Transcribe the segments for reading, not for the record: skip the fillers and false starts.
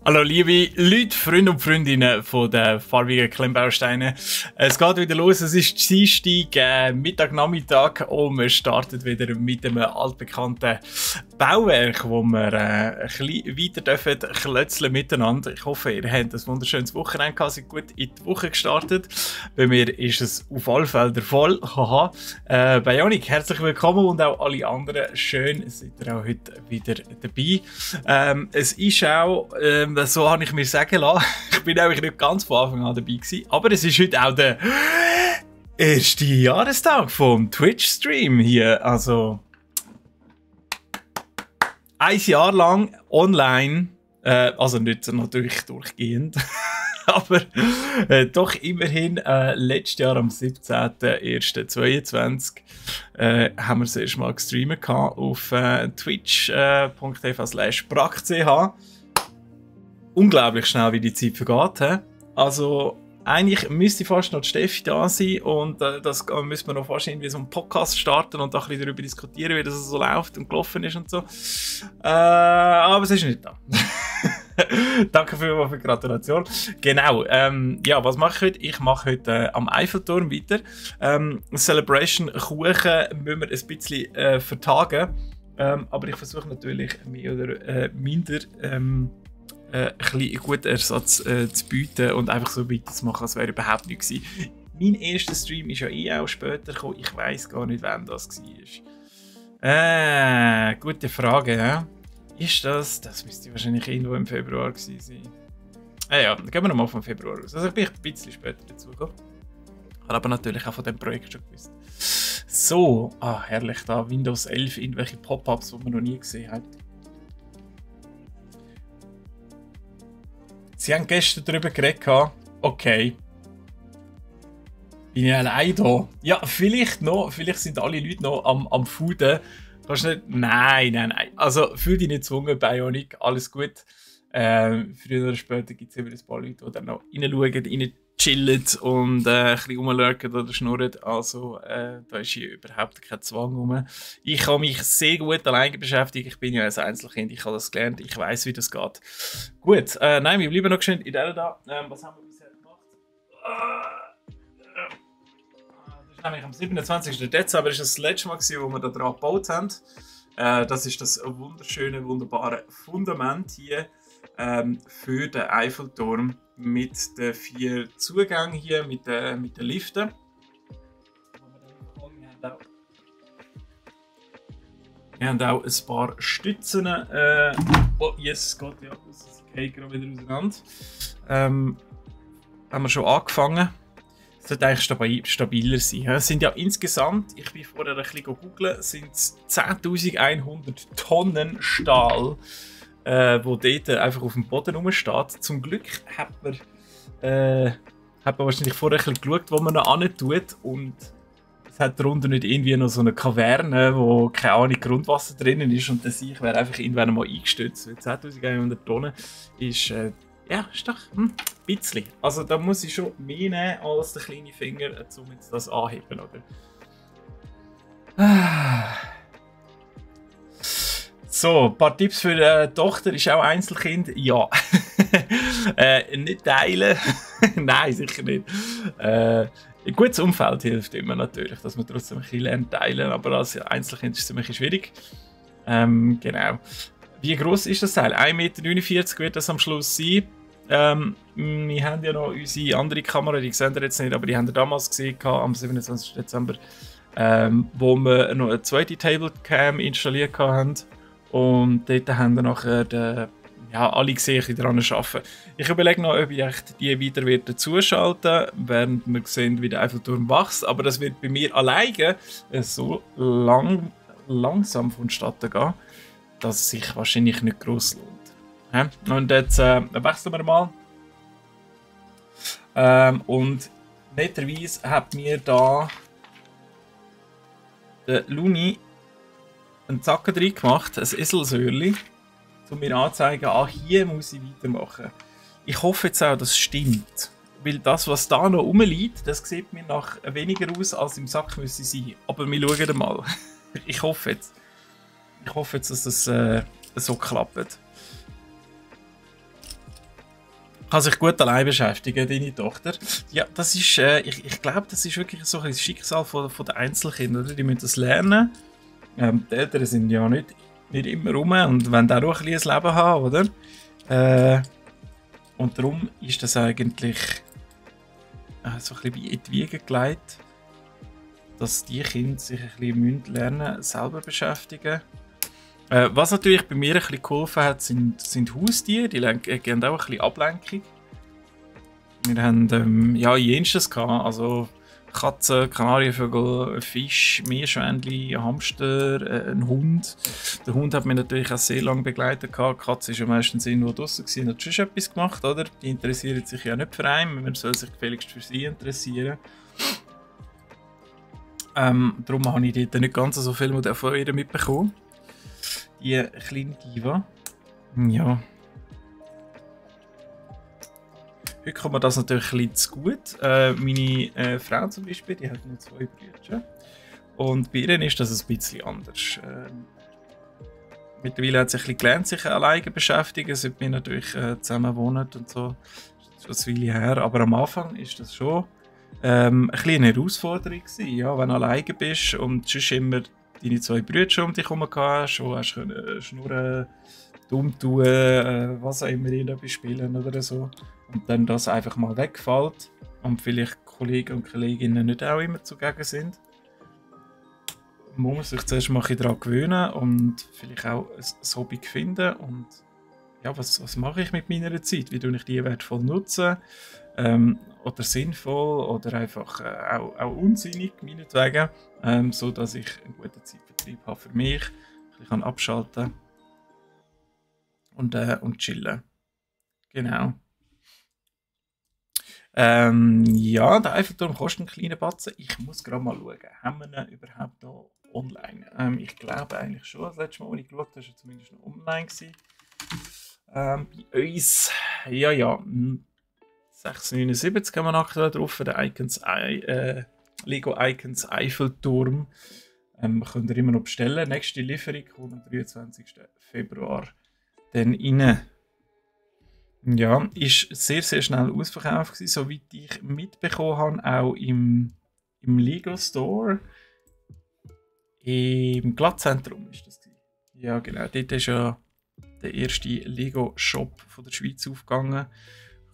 Hallo liebe Leute, Freunde und Freundinnen von den farbigen Klemmbausteinen. Es geht wieder los, es ist Dienstag, Mittag, Nachmittag und wir starten wieder mit einem altbekannten Bauwerk, wo wir ein bisschen weiter dürfen klötzeln miteinander. Ich hoffe, ihr habt ein wunderschönes Wochenende gehabt, seid gut in die Woche gestartet. Bei mir ist es auf alle Fälle der Fall. Haha. Bei Janik, herzlich willkommen und auch alle anderen. Schön, seid ihr auch heute wieder dabei. Es ist auch, so habe ich mir sagen lassen, ich bin eigentlich nicht ganz von Anfang an dabei gewesen, aber es ist heute auch der erste Jahrestag vom Twitch-Stream hier. Also ein Jahr lang online, also nicht natürlich durchgehend, aber doch immerhin letztes Jahr am 17.01.2022 haben wir das erste Mal gestreamt auf twitch.tv/brack.ch. Unglaublich schnell, wie die Zeit vergeht. He? Also eigentlich müsste fast noch die Steffi da sein und das müssen wir noch fast irgendwie so einen Podcast starten und da ein bisschen darüber diskutieren, wie das so läuft und gelaufen ist und so. Aber es ist nicht da. Danke für die Gratulation. Genau, ja, was mache ich heute? Ich mache heute am Eiffelturm weiter. Celebration Kuchen müssen wir ein bisschen vertagen, aber ich versuche natürlich mehr oder minder ein bisschen guten Ersatz zu bieten und einfach so weiterzumachen, als wäre überhaupt nichts gewesen. Mein erster Stream ist ja auch später gekommen. Ich weiss gar nicht, wann das war. Gute Frage, ja? Ist das? Das müsste wahrscheinlich irgendwo im Februar gewesen sein. Ja, dann gehen wir nochmal vom Februar aus. Also ich bin ein bisschen später dazugekommen. Ich habe aber natürlich auch von dem Projekt schon gewusst. So, herrlich da. Windows 11, irgendwelche Pop-Ups, die man noch nie gesehen hat. Sie haben gestern darüber geredet. Okay. Bin ich allein da? Ja, vielleicht noch. Vielleicht sind alle Leute noch am Fooden. Kannst du nicht? Nein. Also, fühl dich nicht gezwungen, Bionic. Alles gut. Früher oder später gibt es immer ein paar Leute, die dann noch reinschauen, reinchillen und ein bisschen rumlurken oder schnurren. Also, da ist hier überhaupt kein Zwang rum. Ich kann mich sehr gut alleine beschäftigen. Ich bin ja ein Einzelkind, ich habe das gelernt, ich weiß, wie das geht. Gut, nein, wir bleiben noch schön in der da. Was haben wir bisher gemacht? Das ist nämlich am 27. Dezember, ist das letzte Mal, wo wir da dran gebaut haben. Das ist das wunderschöne, wunderbare Fundament hier für den Eiffelturm mit den 4 Zugängen hier, mit den Liften. Wir haben auch ein paar Stützen. Oh, yes, Gott, ja, das geht gerade wieder auseinander. Haben wir schon angefangen. Es sollte eigentlich stabiler sein. Es sind ja insgesamt, ich bin vorher ein bisschen googeln, sind es 10.100 Tonnen Stahl, wo dort einfach auf dem Boden rumsteht. Zum Glück hat man wahrscheinlich vorher ein bisschen geschaut, wo man noch hin tut. Und es hat darunter nicht irgendwie noch so eine Kaverne, wo keine Ahnung Grundwasser drinnen ist. Und der Sieg wäre einfach irgendwann mal eingestürzt. 10.100 Tonnen ist, ja, ist doch ein bisschen. Also da muss ich schon mehr nehmen als der kleine Finger, um jetzt das anheben, oder? So, ein paar Tipps für die Tochter, ist auch Einzelkind? Ja. Nicht teilen? Nein, sicher nicht. Ein gutes Umfeld hilft immer natürlich, dass man trotzdem ein bisschen lernt teilen, aber als Einzelkind ist es ein bisschen schwierig. Genau. Wie gross ist das Teil? 1,49 Meter wird das am Schluss sein. Wir haben ja noch unsere andere Kamera, die sehen wir jetzt nicht, aber die haben wir damals gesehen, am 27. Dezember, wo wir noch eine zweite Tablecam installiert haben. Und dort haben wir nachher alle gesehen, die daran arbeiten. Ich überlege noch, ob ich die wieder dazuschalten werde, während wir sehen, wie der Eiffelturm wächst. Aber das wird bei mir alleine so langsam vonstatten gehen, dass es sich wahrscheinlich nicht gross lohnt. Und jetzt wechseln wir mal. Und netterweise hat mir da der Luni einen Zacken drin gemacht, ein Eselsöhrchen, um mir anzuzeigen, hier muss ich weitermachen. Ich hoffe jetzt auch, dass es stimmt. Weil das, was da noch rumliegt, das sieht mir nach weniger aus, als im Sack müsste sein. Aber wir schauen mal. Ich hoffe jetzt, dass das so klappt. Kann sich gut allein beschäftigen, deine Tochter. Ja, das ist, ich glaube, das ist wirklich so ein Schicksal von den Einzelkindern, oder? Die müssen das lernen. Die Eltern sind ja nicht immer rum und wollen auch noch ein bisschen ein Leben haben, oder? Und darum ist das eigentlich so ein bisschen in die Wiege gelegt, dass die Kinder sich ein bisschen lernen, selber beschäftigen. Was natürlich bei mir ein bisschen geholfen hat, sind Haustiere. Die geben auch ein bisschen Ablenkung. Wir haben ja jenstes gehabt, also Katzen, Kanarienvögel, Fisch, Meerschweinchen, Hamster, ein Hund. Der Hund hat mich natürlich auch sehr lange begleitet. Die Katze war ja meistens irgendwo draußen und hat schon etwas gemacht, oder? Die interessiert sich ja nicht für einen, man soll sich gefälligst für sie interessieren. Darum habe ich dort nicht ganz so viel von ihr mitbekommen. Die kleine Diva. Ja. Heute kommt mir das natürlich ein bisschen zu gut. Meine Frau zum Beispiel, die hat nur 2 Brüder. Und bei ihr ist das ein bisschen anders. Mittlerweile hat sie ein bisschen gelernt, sich alleine zu beschäftigen, seit wir natürlich zusammen wohnen und so. Das ist schon eine Weile her. Aber am Anfang ist das schon eine kleine Herausforderung gewesen, ja, wenn du alleine bist und sonst immer deine 2 Brüder um dich herum hast, wo hast du schnurren, dumm tun, was auch immer, irgendetwas spielen oder so. Und dann das einfach mal wegfällt und vielleicht Kollegen und Kolleginnen nicht auch immer zugegen sind. Man muss sich zuerst mal daran gewöhnen und vielleicht auch ein Hobby finden. Und ja, was mache ich mit meiner Zeit? Wie tue ich die wertvoll nutzen? Oder sinnvoll oder einfach auch unsinnig, meinetwegen, so dass ich einen guten Zeitvertrieb habe für mich, ich kann abschalten und chillen. Genau. Ja, der Eiffelturm kostet einen kleinen Batzen. Ich muss gerade mal schauen, haben wir ihn überhaupt noch online? Ich glaube eigentlich schon. Das letzte Mal, als ich geschaut habe, war er zumindest noch online gewesen. Bei uns, ja. 6,79 haben wir aktuell drauf für den Lego Icons Eiffelturm. Könnt ihr immer noch bestellen. Nächste Lieferung kommt am 23. Februar dann rein. Ja, ist sehr, sehr schnell ausverkauft gewesen, soweit ich mitbekommen habe, auch im Lego Store. Im Glattzentrum ist das gewesen. Ja, genau. Dort ist ja der erste Lego Shop von der Schweiz aufgegangen.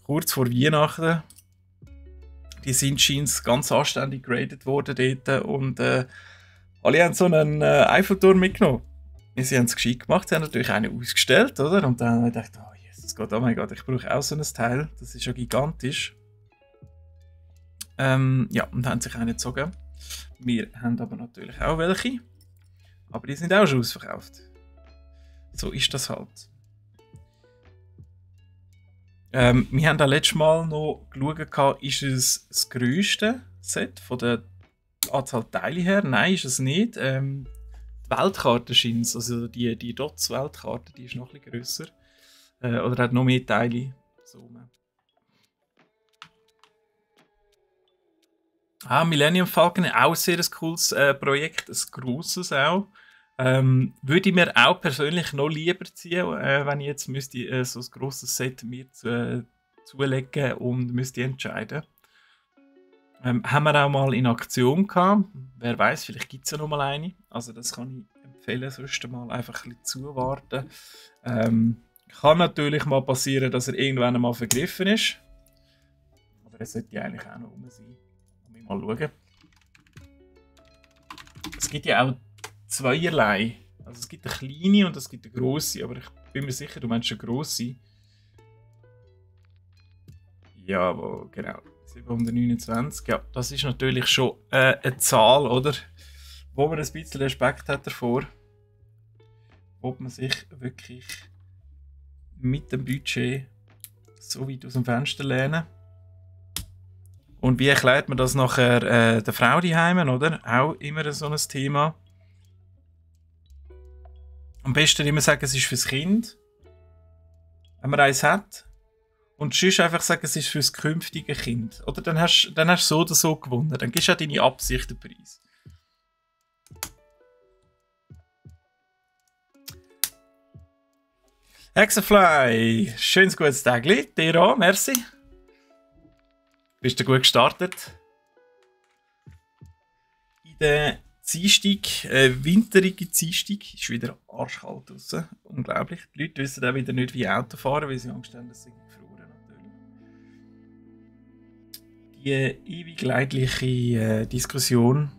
Kurz vor Weihnachten. Die sind scheint ganz anständig graded worden dort und alle haben so einen Eiffelturm mitgenommen. Sie haben es gescheit gemacht, sie haben natürlich einen ausgestellt, oder? Und dann habe ich gedacht, oh Jesus Gott, oh mein Gott, ich brauche auch so ein Teil, das ist ja gigantisch. Ja, und haben sich einen gezogen. Wir haben aber natürlich auch welche, aber die sind auch schon ausverkauft. So ist das halt. Wir haben da letztes Mal noch geschaut, ist es das grösste Set von der Anzahl Teile her? Nein, ist es nicht. Die Weltkarte scheint es, also die Dots-Weltkarte, die ist noch ein bisschen grösser. Oder hat noch mehr Teile. So. Millennium Falcon, auch sehr ein cooles Projekt, ein grosses auch. Würde ich mir auch persönlich noch lieber ziehen, wenn ich jetzt müsste, so ein grosses Set mir zulegen und müsste entscheiden. Haben wir auch mal in Aktion gehabt. Wer weiß, vielleicht gibt es ja noch mal eine. Also das kann ich empfehlen, sonst mal einfach ein bisschen zuwarten. Kann natürlich mal passieren, dass er irgendwann einmal vergriffen ist. Aber er sollte eigentlich auch noch rum sein. Mal schauen. Es gibt ja auch zweierlei. Also es gibt eine kleine und es gibt eine grosse, aber ich bin mir sicher, du meinst eine grosse. Ja, genau. 729. Ja, das ist natürlich schon eine Zahl, oder? Wo man ein bisschen Respekt hat davor. Ob man sich wirklich mit dem Budget so weit aus dem Fenster lehnen. Und wie erklärt man das nachher der Frau daheim, oder? Auch immer so ein Thema. Am besten immer sagen, es ist fürs Kind, wenn man eins hat. Und sonst einfach sagen, es ist fürs künftige Kind. Oder dann hast du so oder so gewonnen. Dann gibst du auch deine Absicht den Preis. Hexafly, schönes gutes Tagli. Dir auch, merci. Bist du gut gestartet? In der Dienstag, winterige Dienstag, ist wieder arschkalt draußen. Unglaublich. Die Leute wissen auch wieder nicht, wie Auto fahren, weil sie Angst haben, dass sie gefroren natürlich. Die ewig leidliche Diskussion.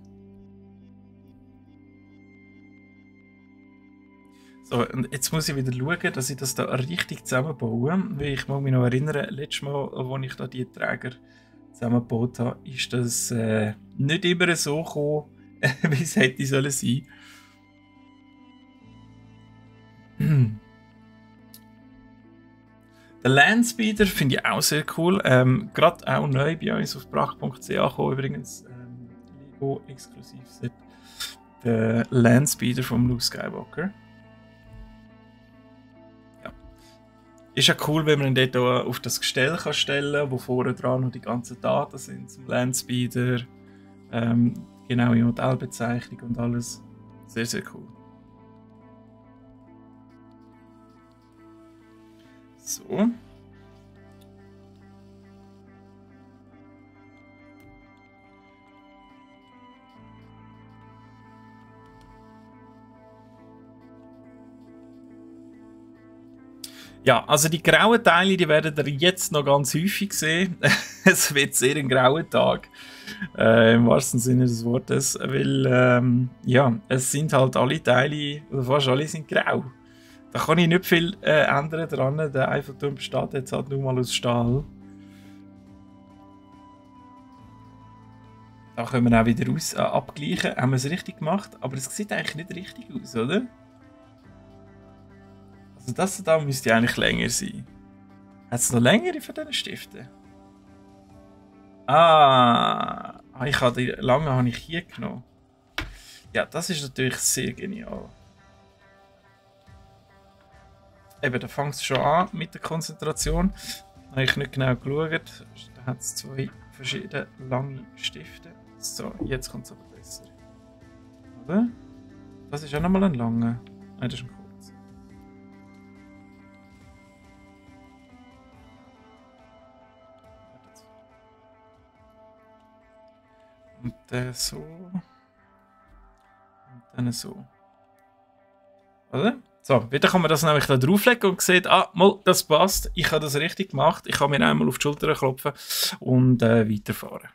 So, und jetzt muss ich wieder schauen, dass ich das da richtig zusammenbaue. Weil ich mag mich noch erinnern, letztes Mal, als ich da die Träger zusammengebaut habe, ist das nicht immer so gekommen, wie es hätte sollen sein. Den Landspeeder finde ich auch sehr cool. Gerade auch neu bei uns auf brach.ch gekommen, übrigens. Lego Exklusivset. Der Landspeeder von Luke Skywalker. Ist ja cool, wenn man ihn dort auf das Gestell kann stellen kann, wo vorne dran noch die ganzen Daten sind zum Landspeeder, genaue Modellbezeichnung und alles. Sehr, sehr cool. So. Ja, also die grauen Teile, die werdet ihr jetzt noch ganz häufig sehen. Es wird sehr ein grauer Tag, im wahrsten Sinne des Wortes, weil ja, es sind halt alle Teile, oder fast alle sind grau. Da kann ich nicht viel ändern dran. Der Eiffelturm besteht jetzt halt nur mal aus Stahl. Da können wir auch wieder abgleichen. Haben wir es richtig gemacht, aber es sieht eigentlich nicht richtig aus, oder? Also das da müsste eigentlich länger sein. Hat es noch längere von diesen Stiften? Ich habe die lange habe ich hier genommen. Ja, das ist natürlich sehr genial. Eben, da fängt es schon an mit der Konzentration. Da habe ich nicht genau geschaut. Da hat es zwei verschiedene lange Stifte. So, jetzt kommt es aber besser. Oder? Das ist auch nochmal ein langer. Nein, das ist ein kurzer. Und so. Und dann so. Oder? So, wieder kann man das nämlich da drauflegen und sieht, mal, das passt, ich habe das richtig gemacht, ich kann mir einmal auf die Schulter klopfen und weiterfahren.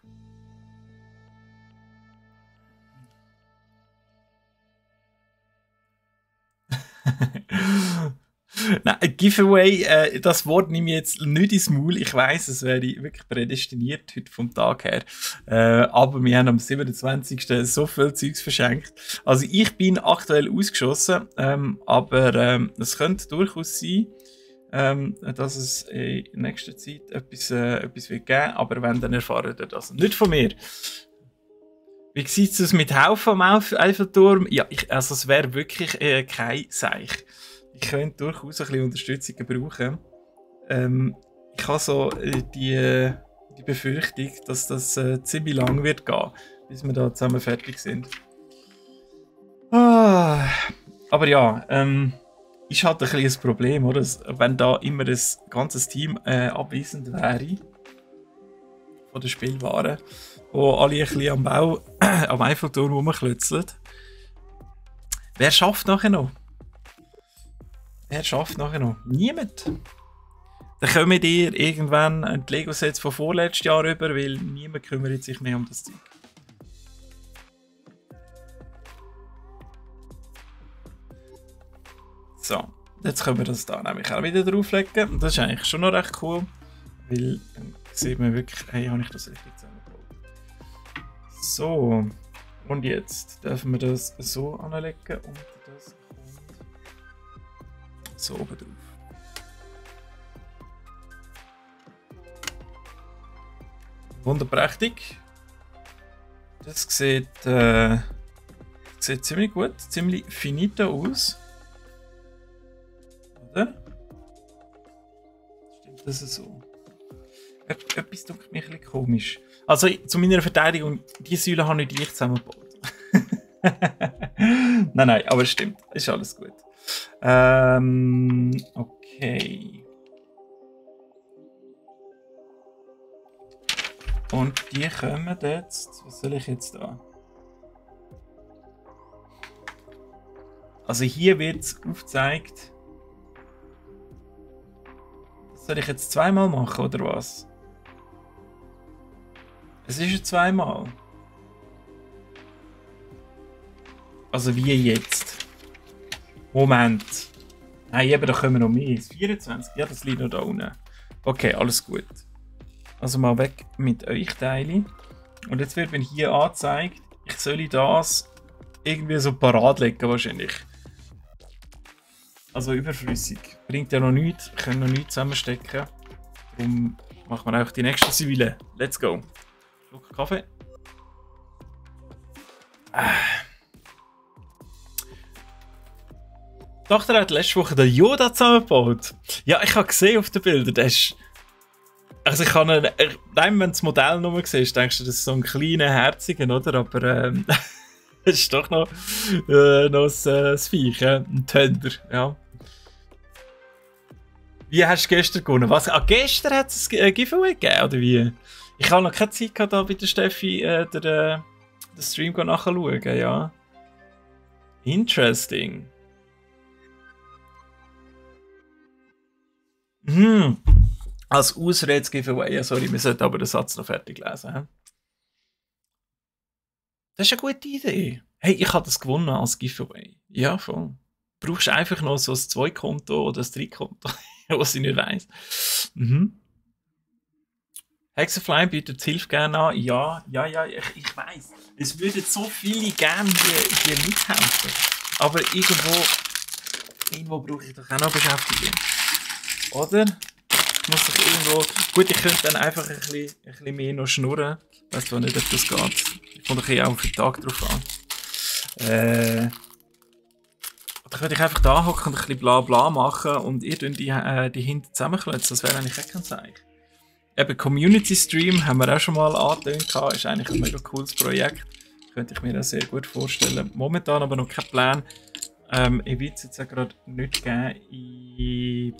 Nein, ein Giveaway, das Wort nehme ich jetzt nicht ins Maul. Ich weiss, es wäre wirklich prädestiniert heute vom Tag her. Aber wir haben am 27. so viel Zeugs verschenkt. Also ich bin aktuell ausgeschossen, aber es könnte durchaus sein, dass es in nächster Zeit etwas wird geben. Aber wenn, dann erfahren ihr das. Nicht von mir. Wie sieht es mit Haufen am Eiffelturm? Ja, also es wäre wirklich kein Seich. Ich könnte durchaus ein bisschen Unterstützung gebrauchen. Ich habe so die Befürchtung, dass das ziemlich lang wird gehen, bis wir da zusammen fertig sind. Aber ja, ist halt ein bisschen ein Problem, oder? Wenn da immer ein ganzes Team abwesend wäre von der Spielwaren, wo alle ein bisschen am Bau, am Eiffelturm rumklötzeln. Wer schafft nachher noch? Wer schafft nachher noch? Niemand. Dann kommen dir irgendwann die Lego-Sets von vorletztes Jahr rüber, weil niemand kümmert sich mehr um das Zeug. So, jetzt können wir das da nämlich auch wieder drauflegen. Und das ist eigentlich schon noch recht cool, weil dann sieht man wirklich, hey, habe ich das richtig zusammengebaut. So, und jetzt dürfen wir das so anlegen und das kommt so oben drauf. Wunderprächtig. Das sieht ziemlich gut, ziemlich finito aus. Oder? Stimmt das so? Etwas tut mich ein bisschen komisch. Also zu meiner Verteidigung, die Säule habe nicht ich zusammengebaut. Nein, aber es stimmt. Ist alles gut. Okay. Okay. Und die kommen jetzt. Was soll ich jetzt da? Also hier wird es aufgezeigt. Das soll ich jetzt zweimal machen, oder was? Es ist ja zweimal. Also wie jetzt? Moment. Nein, eben, da kommen noch mehr. 24? Ja, das liegt noch da unten. Okay, alles gut. Also mal weg mit euch Teile. Und jetzt wird mir hier angezeigt, ich soll das irgendwie so parat legen wahrscheinlich. Also überflüssig. Bringt ja noch nichts. Wir können noch nichts zusammenstecken. Darum machen wir auch die nächste zivile. Let's go. Schluck Kaffee. Die Tochter hat letzte Woche den Yoda zusammengebaut. Ja, ich habe gesehen auf den Bildern, das ist... Also ich habe wenn du das Modell nur siehst, denkst du, das ist so ein kleiner, herziger, oder? Aber es ist doch noch ein Viech, ein Thunder, ja. Wie hast du gestern gewonnen? Was? Ah, gestern hat es ein Giveaway gegeben, oder wie? Ich habe noch keine Zeit gehabt, da bei der Steffi den Stream nachzuschauen, ja. Interesting. Als Ausrede Giveaway, ja, sorry, wir sollten aber den Satz noch fertig lesen. He? Das ist eine gute Idee. Hey, ich habe das gewonnen als Giveaway. Ja, voll. Du brauchst einfach noch so ein 2-Konto oder ein 3-Konto, was ich nicht weiss. Hexafly bietet Hilfe gerne an. Ja, ich weiss. Es würden so viele gerne hier mithelfen. Aber irgendwo brauche ich doch auch noch Beschäftigung. Oder? Ich muss doch irgendwo... Gut, ich könnte dann einfach ein bisschen mehr noch schnurren. Ich weiss zwar nicht, ob das geht. Ich komme ein auf den Tag drauf an. Oder könnte ich einfach da hocken und ein bisschen bla bla machen und ihr die hinten zusammenklötzen. Das wäre eigentlich auch kein Zeichen. Eben, Community Stream haben wir auch schon mal angetönt. Ist eigentlich ein mega cooles Projekt. Könnte ich mir das sehr gut vorstellen. Momentan aber noch kein Plan. Ich will es jetzt auch gerade nicht geben.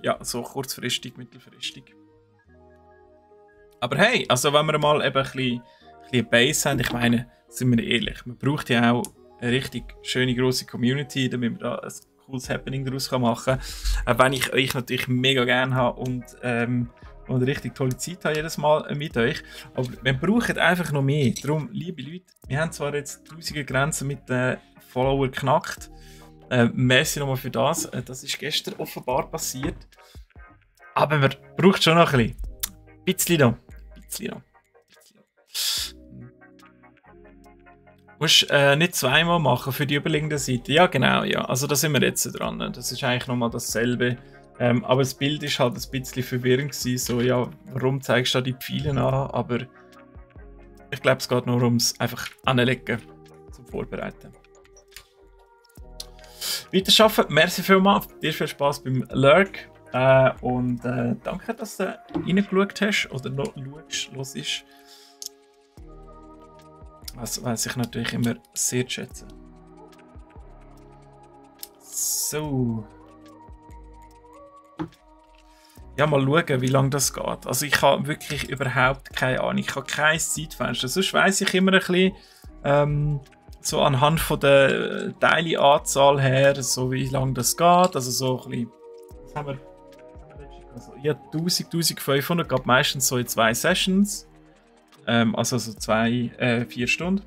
Ja, so kurzfristig, mittelfristig. Aber hey, also wenn wir mal eben ein bisschen Base haben, ich meine, sind wir ehrlich, man braucht ja auch eine richtig schöne grosse Community, damit man da ein cooles Happening daraus machen kann. Wenn ich euch natürlich mega gerne habe und eine richtig tolle Zeit habe jedes Mal mit euch. Aber wir brauchen einfach noch mehr. Darum, liebe Leute, wir haben zwar jetzt 1000 Grenzen mit den Followern geknackt. Merci nochmal für das. Das ist gestern offenbar passiert. Aber man braucht schon noch ein bisschen noch. Musst nicht zweimal machen für die überliegende Seite. Ja, genau, ja. Also da sind wir jetzt dran. Das ist eigentlich nochmal dasselbe. Aber das Bild ist halt ein bisschen verwirrend gewesen. So, ja, warum zeigst du da die Pfeile an? Aber ich glaube, es geht nur ums einfach anlegen zum Vorbereiten. Weiterarbeiten. Merci vielmals. Dir viel Spaß beim Lurk. Und danke, dass du reingeschaut hast oder noch schaust, hörst. Das weiß ich natürlich immer sehr zu schätzen. So. Ja, mal schauen, wie lange das geht. Also ich habe wirklich überhaupt keine Ahnung. Ich habe kein Zeitfenster. Sonst weiss ich immer ein bisschen, so anhand von der Teileanzahl her, so wie lange das geht. Also so ein bisschen, was haben wir? Also, ja, 1000, 1500 geht meistens so in 2 Sessions. Also so 4 Stunden.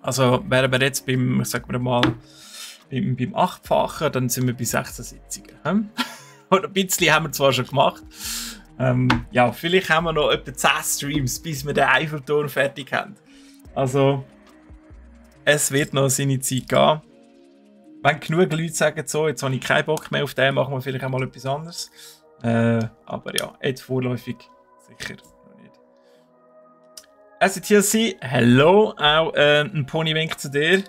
Also wären wir jetzt beim, sagen wir mal, beim 8-fachen, dann sind wir bei 16 Sitzungen. Und ein bisschen haben wir zwar schon gemacht. Ja, vielleicht haben wir noch etwa 10 Streams, bis wir den Eiffelturm fertig haben. Also, es wird noch seine Zeit gehen. Wenn genug Leute sagen, so, jetzt habe ich keinen Bock mehr auf den, machen wir vielleicht auch mal etwas anderes. Aber ja, jetzt vorläufig sicher noch nicht. SCTLC, hello, auch ein Ponywink zu dir.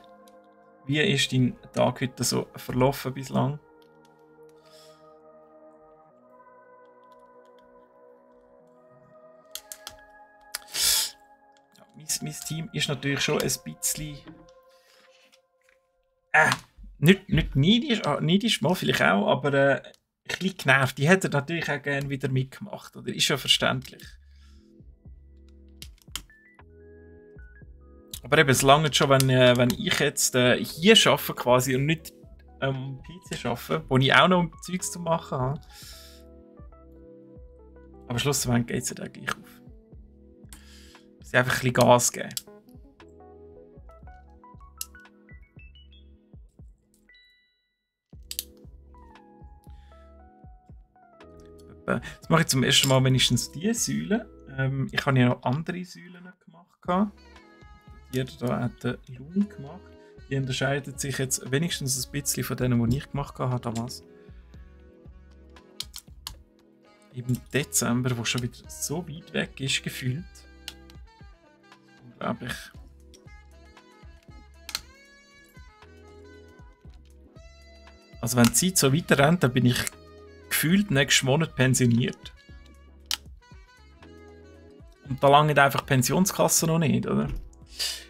Wie ist dein Tag heute so verlaufen bislang? Mein Team ist natürlich schon ein bisschen nicht neidisch, neidisch mal vielleicht auch, aber ein bisschen genervt. Die hätte er natürlich auch gerne wieder mitgemacht, oder? Ist ja verständlich. Aber eben, es langt schon, wenn ich jetzt hier arbeite quasi und nicht am PC arbeite, wo ich auch noch Zeugs zu machen habe. Aber schlussendlich geht es ja dann gleich auf. Sie einfach ein bisschen Gas geben. Jetzt mache ich zum ersten Mal wenigstens diese Säule. Ich habe ja noch andere Säulen gemacht. Die hat der Loom gemacht. Die unterscheidet sich jetzt wenigstens ein bisschen von denen, die ich gemacht habe damals. Im Dezember, wo schon wieder so weit weg ist, gefühlt. Unglaublich. Also wenn die Zeit so weiter rennt, dann bin ich gefühlt nächsten Monat pensioniert. Und da lange einfach die Pensionskasse noch nicht, oder?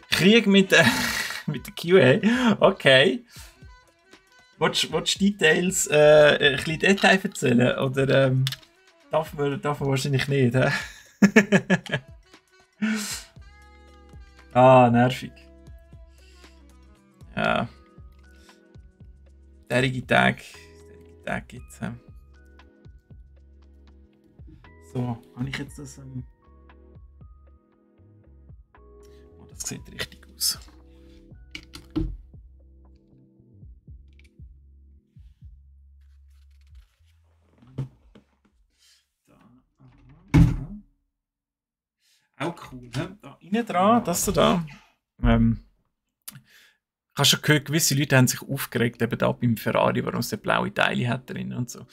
Krieg mit der QA. Okay. Willst du Details, ein bisschen Detail erzählen? Oder darf man wahrscheinlich nicht, hä? Ah, nervig. Ja. Derige Tage gibt es. So, habe ich jetzt das... Oh, das sieht richtig aus. Auch cool, ne? Da innen dran, das da. Hast du gehört, gewisse Leute haben sich aufgeregt, eben da beim Ferrari, warum es blaue Teile hat drin und so.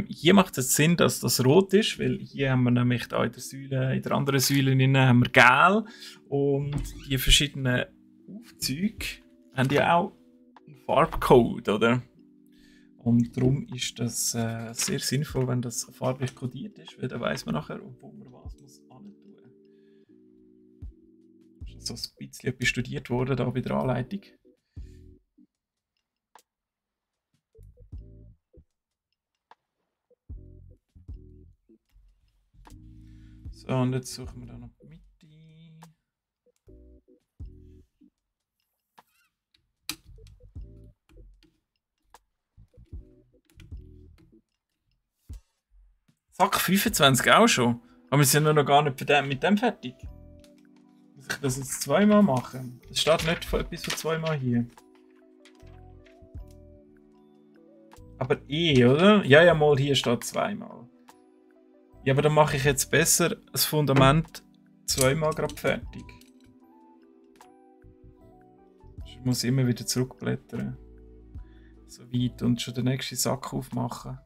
Hier macht es Sinn, dass das rot ist, weil hier haben wir nämlich da in der anderen Säule haben wir gel und die verschiedenen Aufzüge haben ja auch einen Farbcode, oder? Und darum ist das sehr sinnvoll, wenn das farblich kodiert ist, weil dann weiss man nachher, wo man was muss antun. Ist so ein bisschen etwas studiert worden da bei der Anleitung. So, und jetzt suchen wir da noch die Mitte. Sack 25 auch schon. Aber wir sind noch gar nicht mit dem fertig. Muss ich das jetzt zweimal machen? Es steht nicht von etwas von zweimal hier. Aber oder? Ja, mal hier steht zweimal. Ja, aber dann mache ich jetzt besser das Fundament zweimal gerade fertig. Ich muss immer wieder zurückblättern. So weit und schon den nächsten Sack aufmachen.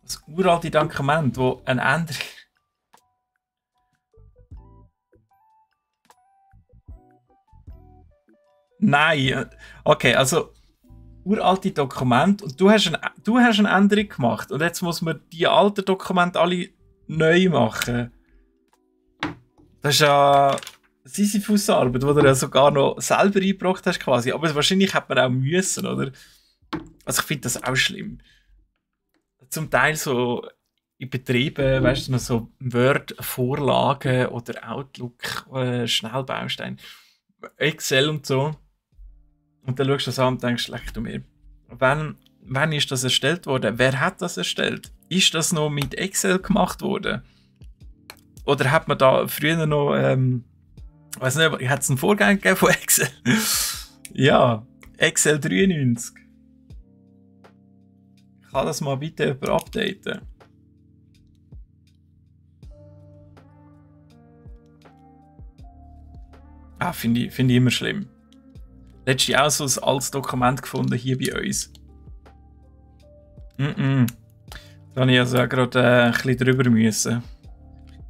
Das uralte Dokument, wo eine Änderung. Nein, okay, also uralte Dokumente und du hast eine Änderung gemacht und jetzt muss man die alten Dokumente alle neu machen. Das ist ja Sisyphus-Arbeit, die du ja sogar noch selber eingebracht hast quasi. Aber wahrscheinlich hat man auch müssen, oder? Also ich finde das auch schlimm. Zum Teil so in Betrieben, weißt du, noch so Word-Vorlagen oder Outlook, Schnellbaustein, Excel und so. Und dann schaust du das an und denkst, leck du mir. Wann ist das erstellt worden? Wer hat das erstellt? Ist das noch mit Excel gemacht worden? Oder hat man da früher noch, weiß nicht, hat es einen Vorgang gegeben von Excel? Ja, Excel 93. Kann das mal bitte jemand updaten? Ah, finde ich immer schlimm. Letztens auch so ein altes Dokument gefunden hier bei uns. Da habe ich also auch gerade ein bisschen drüber müssen.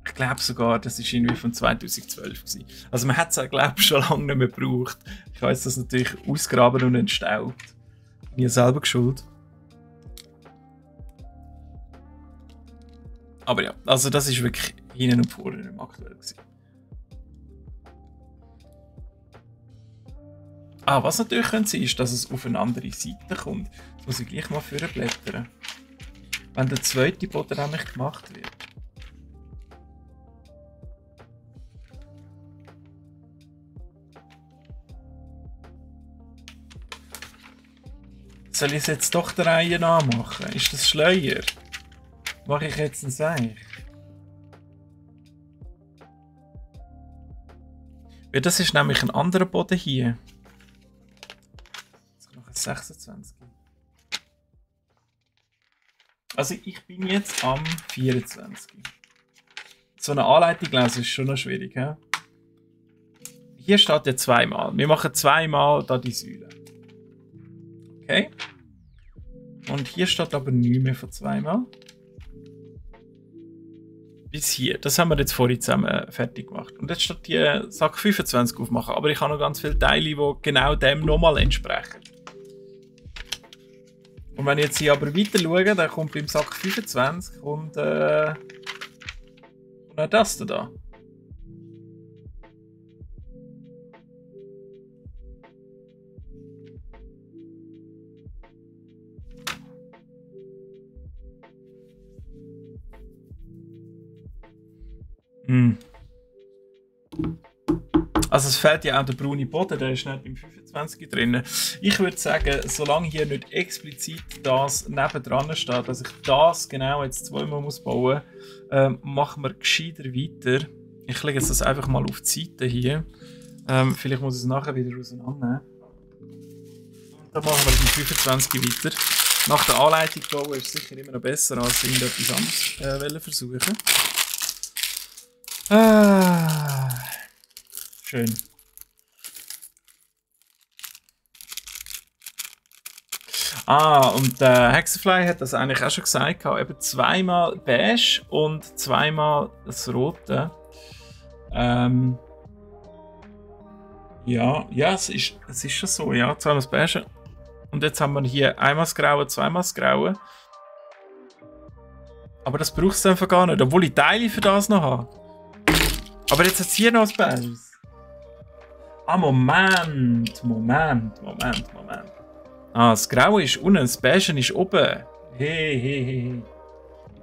Ich glaube sogar, das war irgendwie von 2012 gewesen. Also man hat es, glaube ich, schon lange nicht mehr gebraucht. Ich habe das natürlich ausgraben und entstaubt. Bin ja selber geschuld. Aber ja, also das ist wirklich hinten und vorne im aktuell gewesen. Ah, was natürlich könnte sein, ist, dass es auf eine andere Seite kommt. Jetzt muss ich gleich mal vorblättern. Wenn der zweite Boden nämlich gemacht wird. Soll ich es jetzt doch der Reihe nachmachen? Ist das schleuer? Mache ich jetzt ein Seich? Weil das ist nämlich ein anderer Boden hier. Jetzt noch ein 26. Also ich bin jetzt am 24. So eine Anleitung lesen ist schon noch schwierig. He? Hier steht ja zweimal. Wir machen zweimal da die Säule. Okay. Und hier steht aber nichts mehr von zweimal. Bis hier. Das haben wir jetzt vorhin zusammen fertig gemacht. Und jetzt steht hier Sack 25 aufmachen. Aber ich habe noch ganz viele Teile, die genau dem nochmal entsprechen. Und wenn ich jetzt hier aber weiter schaue, dann kommt beim Sack 25 und auch das da. Also es fehlt ja auch der braune Boden, der ist nicht beim 25 drin. Ich würde sagen, solange hier nicht explizit das nebendran steht, dass ich das genau jetzt zweimal muss bauen muss, machen wir gescheiter weiter. Ich lege jetzt das einfach mal auf die Seite hier. Vielleicht muss ich es nachher wieder auseinandernehmen. Dann machen wir beim 25 weiter. Nach der Anleitung bauen ist sicher immer noch besser, als irgendetwas anderes versuchen. Schön. Und Hexafly hat das eigentlich auch schon gesagt, eben zweimal beige und zweimal das rote. Ja, es ist schon so, ja, zweimal das beige. Und jetzt haben wir hier einmal das Graue, zweimal das Graue. Aber das braucht es einfach gar nicht, obwohl ich Teile für das noch habe. Aber jetzt hat es hier noch das Beige. Moment. Das Graue ist unten, das Beige ist oben. Hey.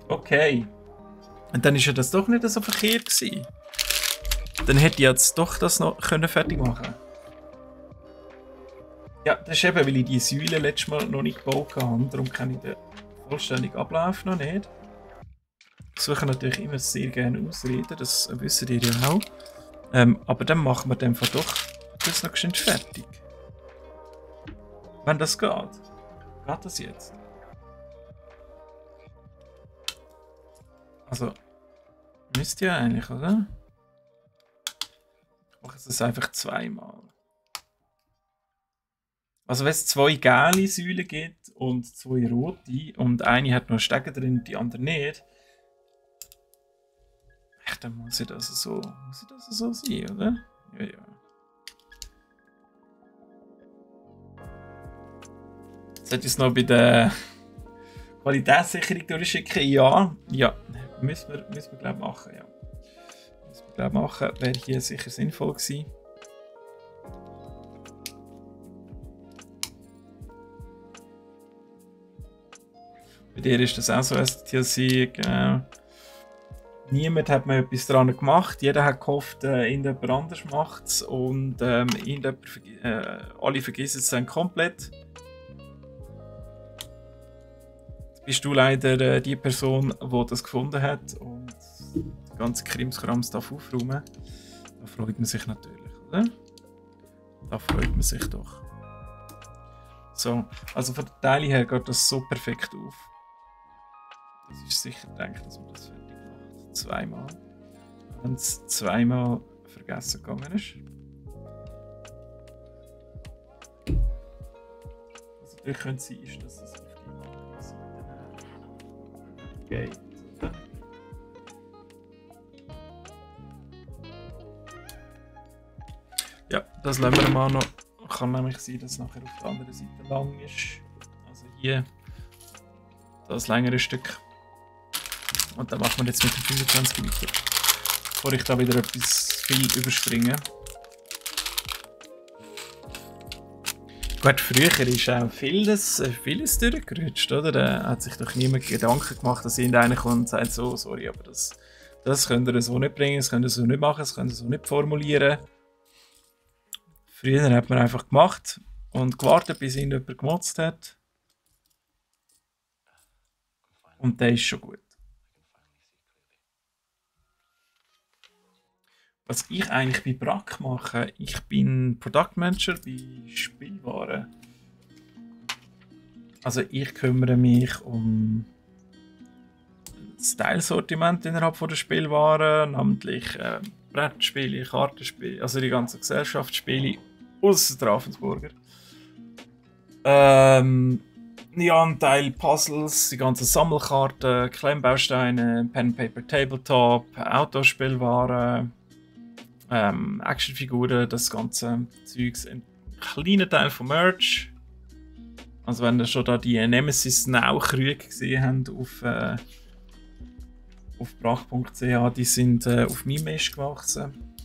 Okay. Und dann ist ja das doch nicht so verkehrt gewesen. Dann hätte ich jetzt doch das noch fertig machen können. Ja, das ist eben, weil ich die Säule letztes Mal noch nicht gebaut habe. Darum kann ich den vollständigen Ablauf noch nicht. Ich suche natürlich immer sehr gerne Ausreden, das wisst ihr ja auch. Aber dann machen wir dem Fall doch das noch geschwind fertig. Wenn das geht. Geht das jetzt? Also, müsst ihr eigentlich, oder? Ich mache es einfach zweimal. Also wenn es zwei gelbe Säulen gibt und zwei rote und eine hat noch Stecker drin und die andere nicht, dann muss ich das so sein, oder? Ja. Sollte ich es noch bei der Qualitätssicherung durchschicken? Ja. Müssen wir glaube ich machen, ja. Müssen wir glaube ich machen, wäre hier sicher sinnvoll gewesen. Bei dir ist das auch so, STLC, genau. Niemand hat mir etwas daran gemacht, jeder hat gehofft, irgendjemand anders macht es und alle vergessen es dann komplett. Jetzt bist du leider die Person, die das gefunden hat und die ganze Krimskrams darf aufräumen. Da freut man sich natürlich, oder? Da freut man sich doch. So, also von der Teile her geht das so perfekt auf. Das ist sicher gedacht, dass man das fertig macht. Zweimal. Wenn es zweimal vergessen gegangen ist. Was natürlich könnte sein, ist, dass es auf die andere Seite geht. Ja, das lassen wir mal noch. Kann nämlich sein, dass es nachher auf der anderen Seite lang ist. Also hier das längere Stück. Und dann machen wir jetzt mit dem 25 weiter. Bevor ich da wieder etwas viel überspringe. Gut, früher ist auch vieles durchgerutscht, oder? Da hat sich doch niemand Gedanken gemacht, dass irgendeiner kommt und sagt, so, sorry, aber das könnt ihr so nicht bringen, das könnt ihr so nicht machen, das könnt ihr so nicht formulieren. Früher hat man einfach gemacht und gewartet, bis ihn jemand gemotzt hat. Und der ist schon gut. Was ich eigentlich bei Brack mache, ich bin Product Manager bei Spielwaren. Also ich kümmere mich um das Teilsortiment innerhalb der Spielwaren, namentlich Brettspiele, Kartenspiele, also die ganzen Gesellschaftsspiele aus Ravensburger. Ja, ein Teil Puzzles, die ganzen Sammelkarten, Klemmbausteine, Pen Paper Tabletop, Autospielwaren, Actionfiguren, das ganze Zeugs. Ein kleiner Teil von Merch. Also wenn ihr schon da die Nemesis Now-Krüge gesehen habt auf brach.ch, die sind auf meinem Mist gewachsen.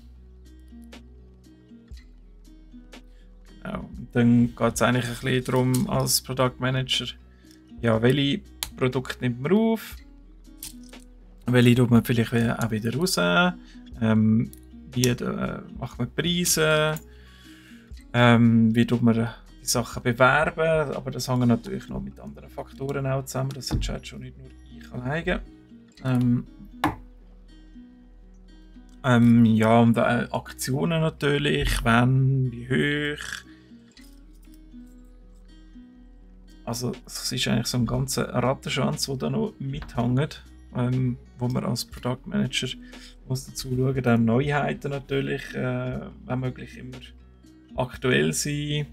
Ja, und dann geht es eigentlich ein bisschen darum, als Product Manager, ja, welche Produkte nimmt man auf, welche tut man vielleicht auch wieder raus, wie macht man Preise, wie tut man die Sachen bewerben, aber das hängt natürlich noch mit anderen Faktoren auch zusammen, das entscheidet schon nicht nur ich alleine. Ja, und Aktionen natürlich, wann, wie hoch. Also es ist eigentlich so ein ganzer Rattenschwanz, der da noch mithängt, wo man als Product Manager muss dazu schauen. Dann Neuheiten natürlich, wenn möglich immer aktuell sein.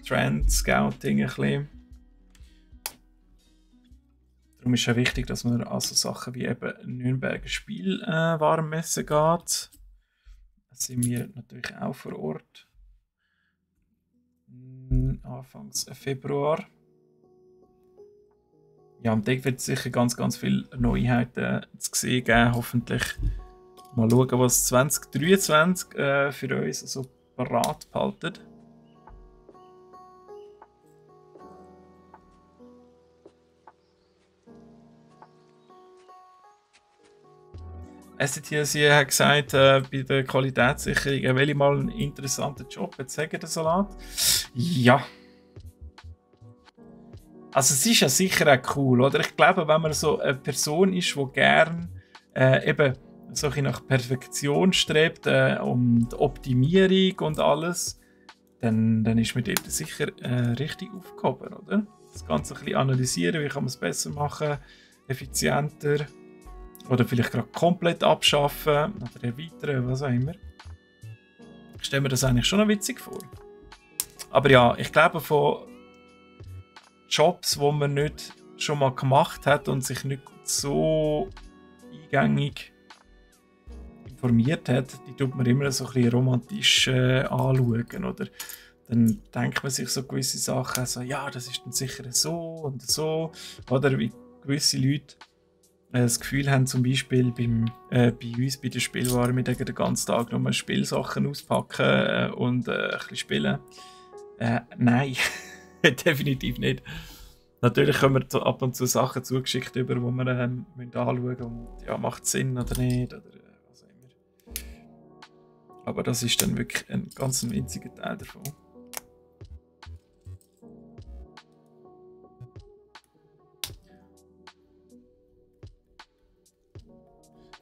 Trend, Scouting ein bisschen. Darum ist es wichtig, dass man an so Sachen wie eben Nürnberger Spielwarenmesse geht. Da sind wir natürlich auch vor Ort. Anfangs Februar. Ja, und dort wird es sicher ganz viele Neuheiten zu sehen geben. Hoffentlich mal schauen, was 2023 für uns so parat behalten. SCTSC hat gesagt, bei der Qualitätssicherung, er will mal einen interessanten Job. Jetzt sagen der Salat. Ja. Also es ist ja sicher auch cool, oder? Ich glaube, wenn man so eine Person ist, die gerne eben so nach Perfektion strebt und Optimierung und alles, dann ist man dort sicher richtig aufgehoben, oder? Das Ganze ein bisschen analysieren, wie kann man es besser machen, effizienter. Oder vielleicht gerade komplett abschaffen oder erweitern, was auch immer. Ich stelle mir das eigentlich schon noch witzig vor. Aber ja, ich glaube, von Jobs, die man nicht schon mal gemacht hat und sich nicht so eingängig informiert hat, die tut man immer so ein bisschen romantisch anschauen. Oder dann denkt man sich so gewisse Sachen, so, ja, das ist dann sicher so und so. Oder wie gewisse Leute das Gefühl haben, zum Beispiel bei uns bei der Spielware, wir den ganzen Tag nur Spielsachen auspacken und ein bisschen spielen. Nein, definitiv nicht. Natürlich kommen wir ab und zu Sachen zugeschickt über, die wir anschauen müssen und ja, macht es Sinn oder nicht oder was auch immer. Aber das ist dann wirklich ein ganz winziger Teil davon.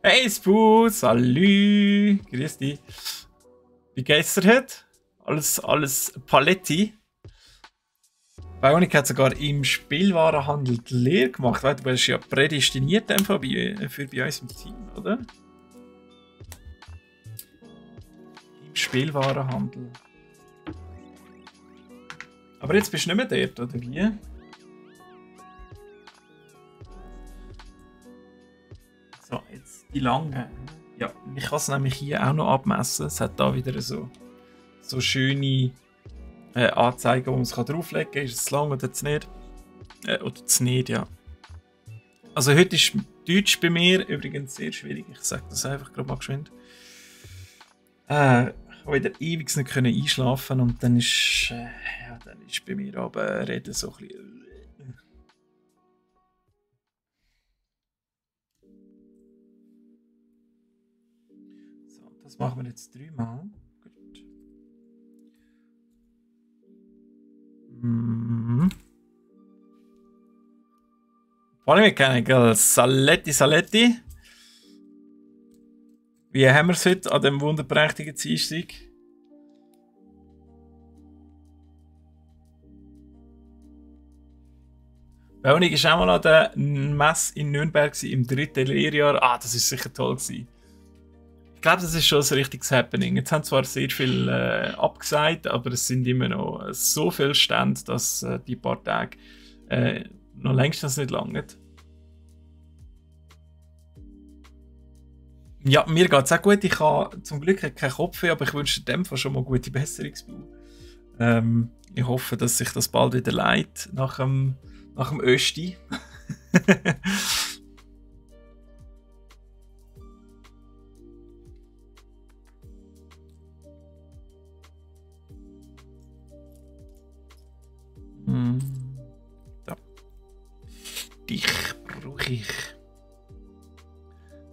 Hey Spoo, salü, grüß dich. Wie geht's dir heute? Alles Paletti? Bionik hat sogar im Spielwarenhandel die Lehre gemacht. Du bist ja prädestiniert für bei uns im Team, oder? Im Spielwarenhandel. Aber jetzt bist du nicht mehr dort, oder wie? So, jetzt die lange. Ja, ich kann es nämlich hier auch noch abmessen. Es hat da wieder so schöne Anzeigen, wo man es drauflegen kann. Ist es zu lang oder zu nicht? Oder zu nicht, ja. Also heute ist Deutsch bei mir übrigens sehr schwierig. Ich sage das einfach gerade mal geschwind. Ich habe wieder ewig nicht einschlafen und dann ist, dann ist bei mir aber Reden so ein bisschen. So, das machen wir jetzt 3-mal. Gut. Vorne kennen Saletti. Wie haben wir es heute an diesem wunderprächtigen Dienstag? Baunig war auch mal an der Messe in Nürnberg im 3. Lehrjahr. Ah, das war sicher toll gewesen. Ich glaube, das ist schon ein richtiges Happening. Jetzt haben zwar sehr viel abgesagt, aber es sind immer noch so viele Stände, dass die paar Tage noch längstens nicht lange. Ja, mir geht es auch gut. Ich habe zum Glück keinen Kopfweh, aber ich wünsche dem schon mal gute Besserungsbau. Ich hoffe, dass sich das bald wieder leitet nach dem Östi. Da. Dich brauche ich.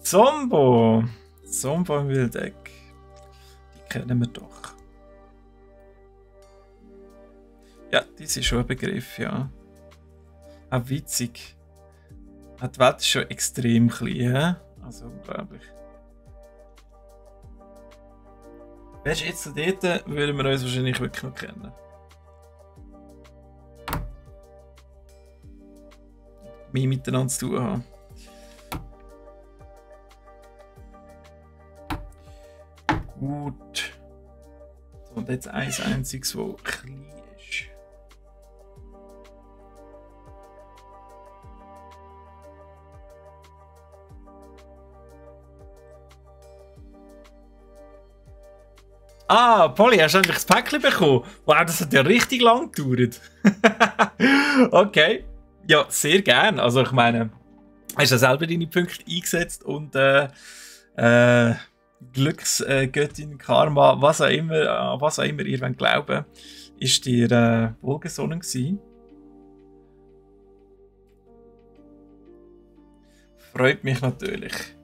Zombo im Wildeck. Die kennen wir doch. Ja, das ist schon ein Begriff, ja. Auch witzig. Die Welt ist schon extrem klein, also unglaublich. Wärst du jetzt so dort, würden wir uns wahrscheinlich wirklich noch kennen. Mehr miteinander zu tun haben. Gut. So, und jetzt eins einziges, das klein ist. Ah, Polly, hast du endlich das Päckchen bekommen? Wow, das hat ja richtig lang gedauert. Okay. Ja, sehr gern. Also ich meine, hast du selber deine Punkte eingesetzt und Glücksgöttin, Karma, was auch immer ihr wollt glauben, ist dir wohlgesonnen gewesen. Freut mich natürlich,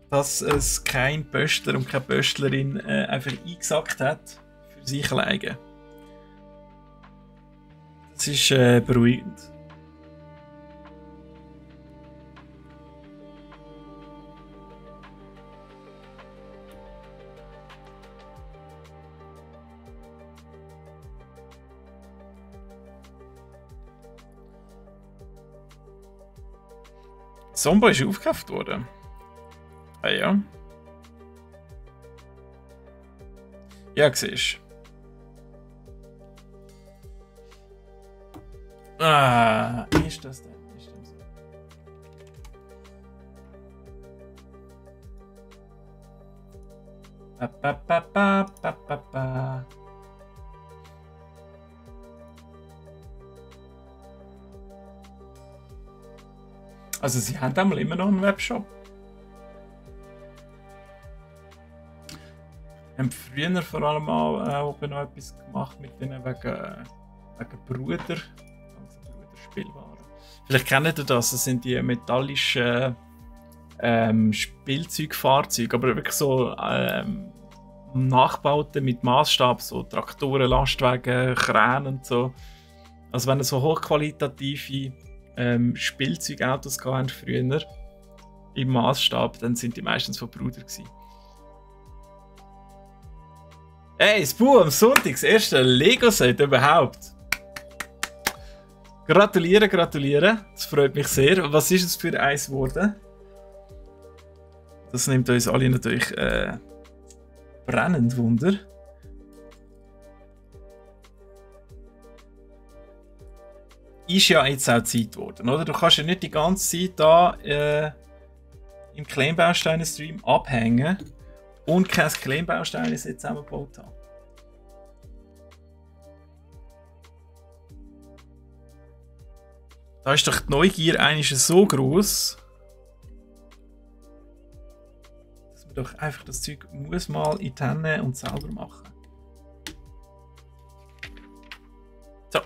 dass es kein Pöstler und keine Pöstlerin einfach eingesackt hat für sich alleine. Das ist beruhigend. Zombo ist aufgekauft worden. Ah ja. Ja, siehst du. Ah, ist das denn? Ist das so? Ba. Also sie haben einmal immer noch einen Webshop. Wir haben früher vor allem auch noch etwas gemacht mit denen wegen Bruder. Also Bruderspielwaren. Vielleicht kennt ihr das, das sind die metallischen Spielzeugfahrzeuge, aber wirklich so Nachbauten mit Maßstab, so Traktoren, Lastwagen, Kräne und so. Also wenn ihr so hochqualitative Spielzeugautos hatten früher im Maßstab, dann sind die meistens von Bruder gewesen. Hey, Spu, am Sonntag das erste Lego-Set überhaupt. Gratuliere. Das freut mich sehr. Was ist es für eins geworden? Das nimmt uns alle natürlich brennend Wunder. Ist ja jetzt auch Zeit geworden, oder? Du kannst ja nicht die ganze Zeit da im Claim-Bausteine-Stream abhängen und kein Claim-Bausteine-Set zusammengebaut haben. Da ist doch die Neugier eigentlich so groß, dass man doch einfach das Zeug muss mal in die Hände und selber machen. So,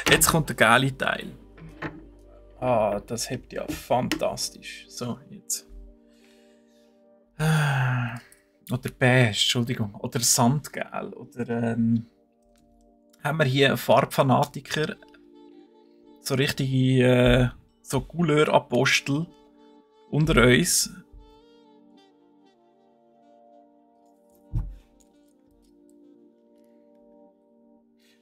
jetzt kommt der geile Teil. Ah, das hebt ja fantastisch. So, jetzt. Oder Beige, Entschuldigung. Oder Sandgel. Oder haben wir hier einen Farbfanatiker. So richtige so Couleur-Apostel unter uns.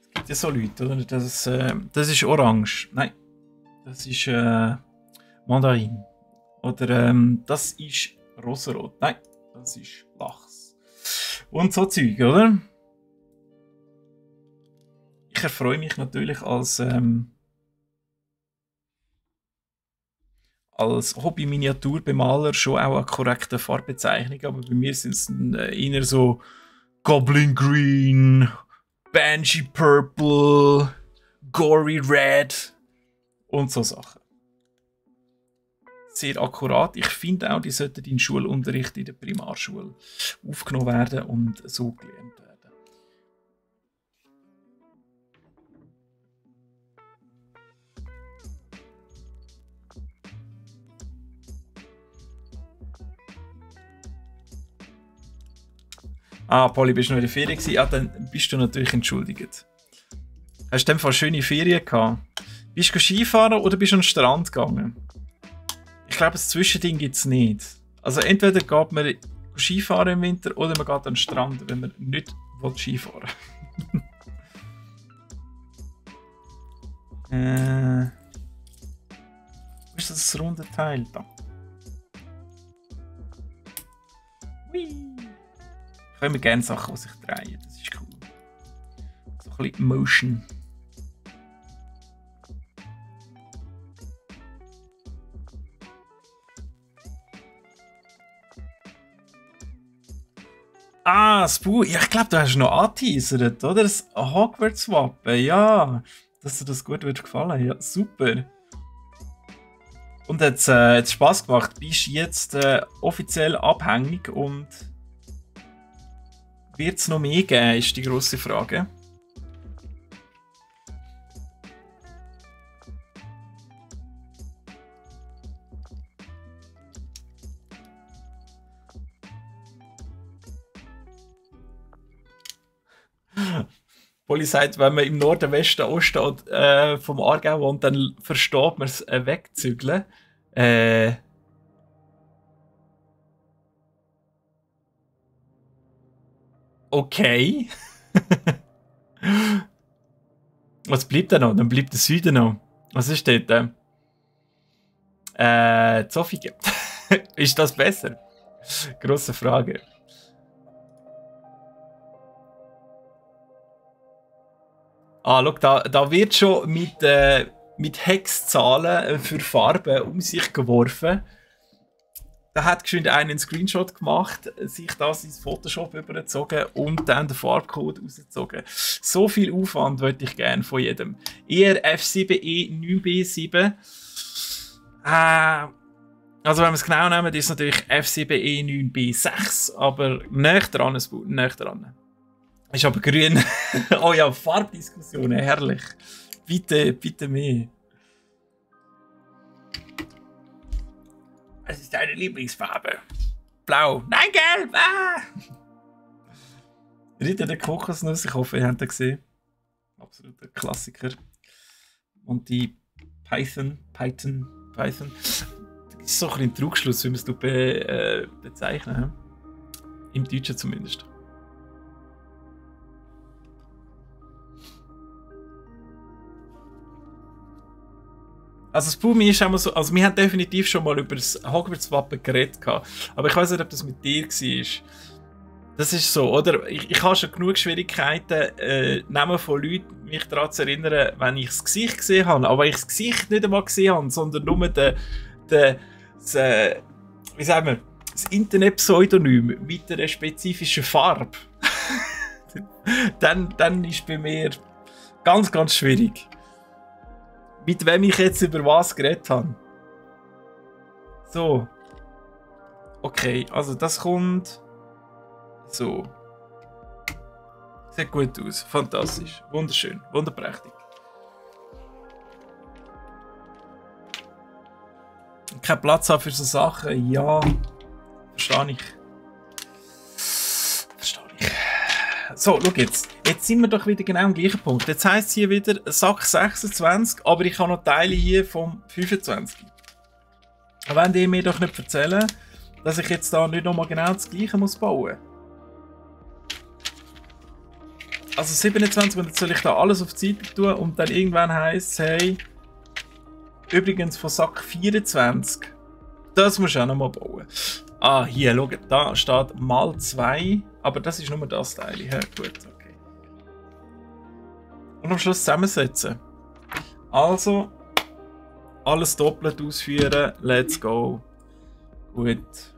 Es gibt ja so Leute, oder? Das ist Orange. Nein. Das ist Mandarin. Oder das ist Rosarot. Nein, das ist Lachs. Und so Zeug, oder? Ich erfreue mich natürlich als Hobby-Miniaturbemaler schon auch eine korrekte Farbbezeichnung, aber bei mir sind es eher so Goblin Green, Banshee Purple, Gory Red und so Sachen. Sehr akkurat. Ich finde auch, die sollten in Schulunterricht in der Primarschule aufgenommen werden und so gelernt werden. Ah, Polly, bist du noch in der Ferien gewesen? Ja, dann bist du natürlich entschuldigt. Hast du in dem Fall schöne Ferien gehabt? Bist du Skifahren oder bist du an den Strand gegangen? Ich glaube, das Zwischending gibt es nicht. Also entweder geht man Skifahren im Winter oder man geht an den Strand, wenn man nicht Skifahren will. Wo ist das runde Teil da? Hui. Ich habe gerne Sachen, die sich drehen. Das ist cool. So ein bisschen Motion. Ah, das Buch. Ja, ich glaube, du hast noch angeteasert, oder? Das Hogwarts-Wappen. Ja, dass dir das gut wird gefallen. Ja, super. Und jetzt hat es Spass gemacht. Bist du jetzt offiziell abhängig und wird es noch mehr geben, ist die grosse Frage. Polly sagt, wenn man im Norden, Westen, Osten vom Aargau wohnt, dann versteht man es wegzügeln. Okay. Was bleibt da noch? Dann bleibt der Süden noch. Was ist dort? Zofingen. Ist das besser? Grosse Frage. Ah, schau, da wird schon mit Hexzahlen für Farben um sich geworfen. Da hat geschwind einen Screenshot gemacht, sich das ins Photoshop übergezogen und dann den Farbcode rausgezogen. So viel Aufwand wollte ich gerne von jedem. Eher F7E 9B7. Also wenn wir es genau nehmen, ist es natürlich F7E 9B6, aber näher dran, näher dran. Ist aber grün. Oh ja, Farbdiskussionen, herrlich. Bitte, bitte mehr. Was ist deine Lieblingsfarbe? Blau. Nein, gelb! Ah! Ritter der Kokosnuss, ich hoffe, ihr habt ihn gesehen. Absoluter Klassiker. Und die Python. Das ist so ein bisschen ein Trugschluss, wie man es bezeichnen. Im Deutschen zumindest. Also das Bumi ist immer so, also wir haben definitiv schon mal über das Hogwarts-Wappen geredet gehabt, aber ich weiß nicht, ob das mit dir war. Das ist so, oder? Ich habe schon genug Schwierigkeiten, Namen von Leuten mich daran zu erinnern, wenn ich das Gesicht gesehen habe, aber ich das Gesicht nicht einmal gesehen habe, sondern nur das Internet-Pseudonym mit einer spezifischen Farbe. dann ist bei mir ganz, ganz schwierig. mit wem ich jetzt über was geredet habe. So. Okay, also das kommt so. Sieht gut aus. Fantastisch. Wunderschön. Wunderprächtig. Kein Platz haben für so Sachen. Ja. Verstehe ich. So, schau jetzt. Jetzt sind wir doch wieder genau am gleichen Punkt. Jetzt heisst es hier wieder Sack 26, aber ich habe noch Teile hier vom 25. Wollt ihr mir doch nicht erzählen, dass ich jetzt da nicht nochmal genau das Gleiche muss bauen muss? Also 27, und jetzt soll ich da alles auf die Seite tun und dann irgendwann heisst es, hey, übrigens von Sack 24, das musst du auch nochmal bauen. Ah, hier, schau, da steht mal 2, aber das ist nur das Teil. Ja, gut, okay. Und am Schluss zusammensetzen. Also, alles doppelt ausführen, let's go. Gut.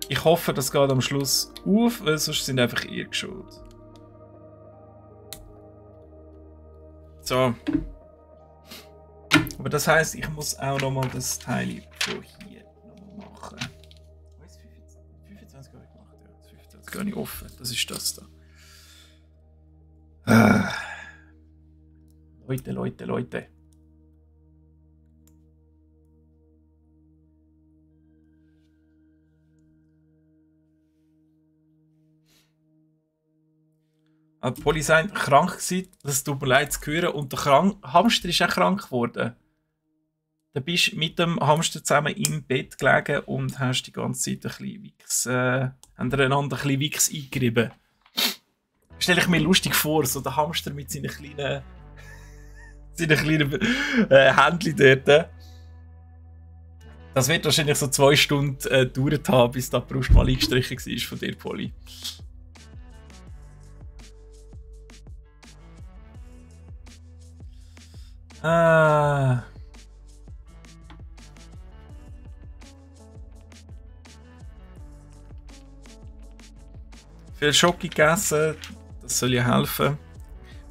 Ich hoffe, das geht am Schluss auf, weil sonst sind einfach ihr schuld. So. Aber das heisst, ich muss auch nochmal das Teil von hier noch machen. 25 habe ich gemacht, ja. Das 25 gar nicht offen. Das ist das da. Leute. Die Polizei war krank, das tut mir leid zu hören. Und der Hamster ist auch krank geworden. Da bist du mit dem Hamster zusammen im Bett gelegen und hast die ganze Zeit ein bisschen einander ein bisschen Wichs eingerieben. Stelle ich mir lustig vor, so der Hamster mit seinen kleinen Händchen dort. Das wird wahrscheinlich so 2 Stunden gedauert haben, bis da die Brust mal eingestrichen war von dir, Polly. Viel Schoki gegessen, das soll ja helfen.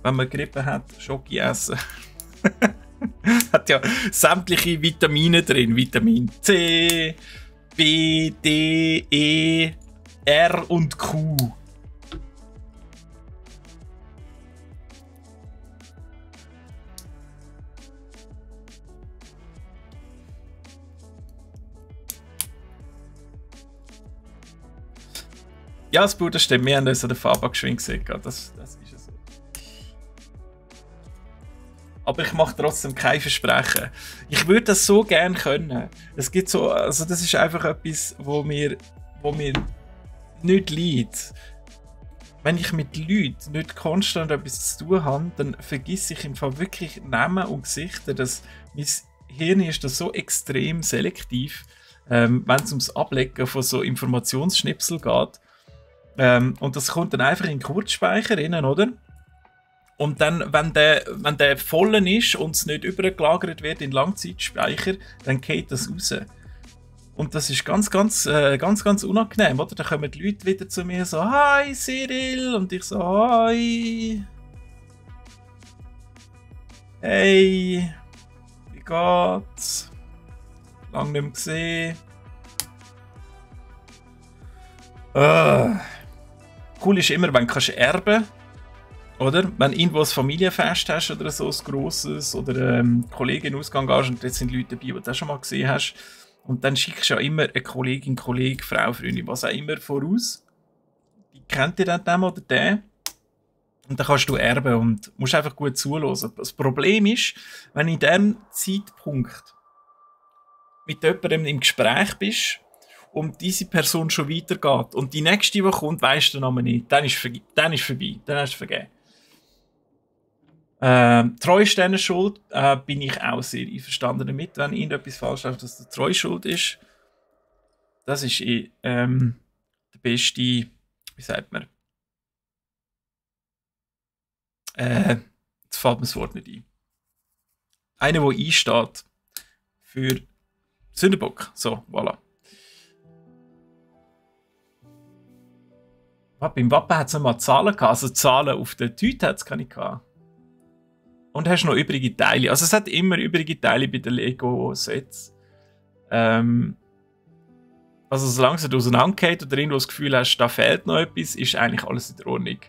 Wenn man Grippe hat, Schoki essen. Hat ja sämtliche Vitamine drin. Vitamin C, B, D, E, R und Q. Ja, das Bruder stimmt. Wir haben uns an der Farbe geschwind gesehen. Das ist ja so. Aber ich mache trotzdem kein Versprechen. Ich würde das so gerne können. Es gibt so, also das ist einfach etwas, wo mir nicht liegt. Wenn ich mit Leuten nicht konstant etwas zu tun habe, dann vergesse ich im Fall wirklich Namen und Gesichter. Mein Hirn ist das so extrem selektiv, wenn es ums Ablecken von so Informationsschnipsel geht. Und das kommt dann einfach in den Kurzspeicher rein, oder? Und dann, wenn der voll ist und es nicht übergelagert wird in Langzeitspeicher, dann geht das raus. Und das ist ganz unangenehm, oder? Da kommen die Leute wieder zu mir so, «Hi Cyril!» Und ich so, «Hi!» «Hey! Wie geht's? Lang nicht mehr gesehen!» Cool ist immer, wenn du erben kannst, oder? Wenn du irgendwo ein Familienfest hast oder so, ein grosses, oder Kollegen Ausgang gehst und jetzt sind Leute dabei, die du schon mal gesehen hast. Und dann schickst du ja immer eine Kollegin, Kollege, Frau, Freundin, was auch immer voraus. Die kennt ihr dann dem oder den. Und dann kannst du erben und musst einfach gut zuhören. Das Problem ist, wenn du in diesem Zeitpunkt mit jemandem im Gespräch bist und diese Person schon weitergeht und die nächste, die kommt, weisst du den Namen nicht, dann ist vorbei, dann hast du vergeben. Treu ist denen schuld, bin ich auch sehr einverstanden damit, wenn irgendetwas falsch läuft, dass der Treu schuld ist. Das ist der beste, wie sagt man, jetzt fällt mir das Wort nicht ein. Einer, der einsteht für Sündenbock. So, voilà. Beim Wappen hat es mal Zahlen gehabt, also Zahlen auf der Tüte hat es keine gehabt. Und hast noch übrige Teile. Also es hat immer übrige Teile bei den Lego-Sets. Also solange es auseinandergeht oder irgendwo das Gefühl hast, da fehlt noch etwas, ist eigentlich alles in der Ordnung.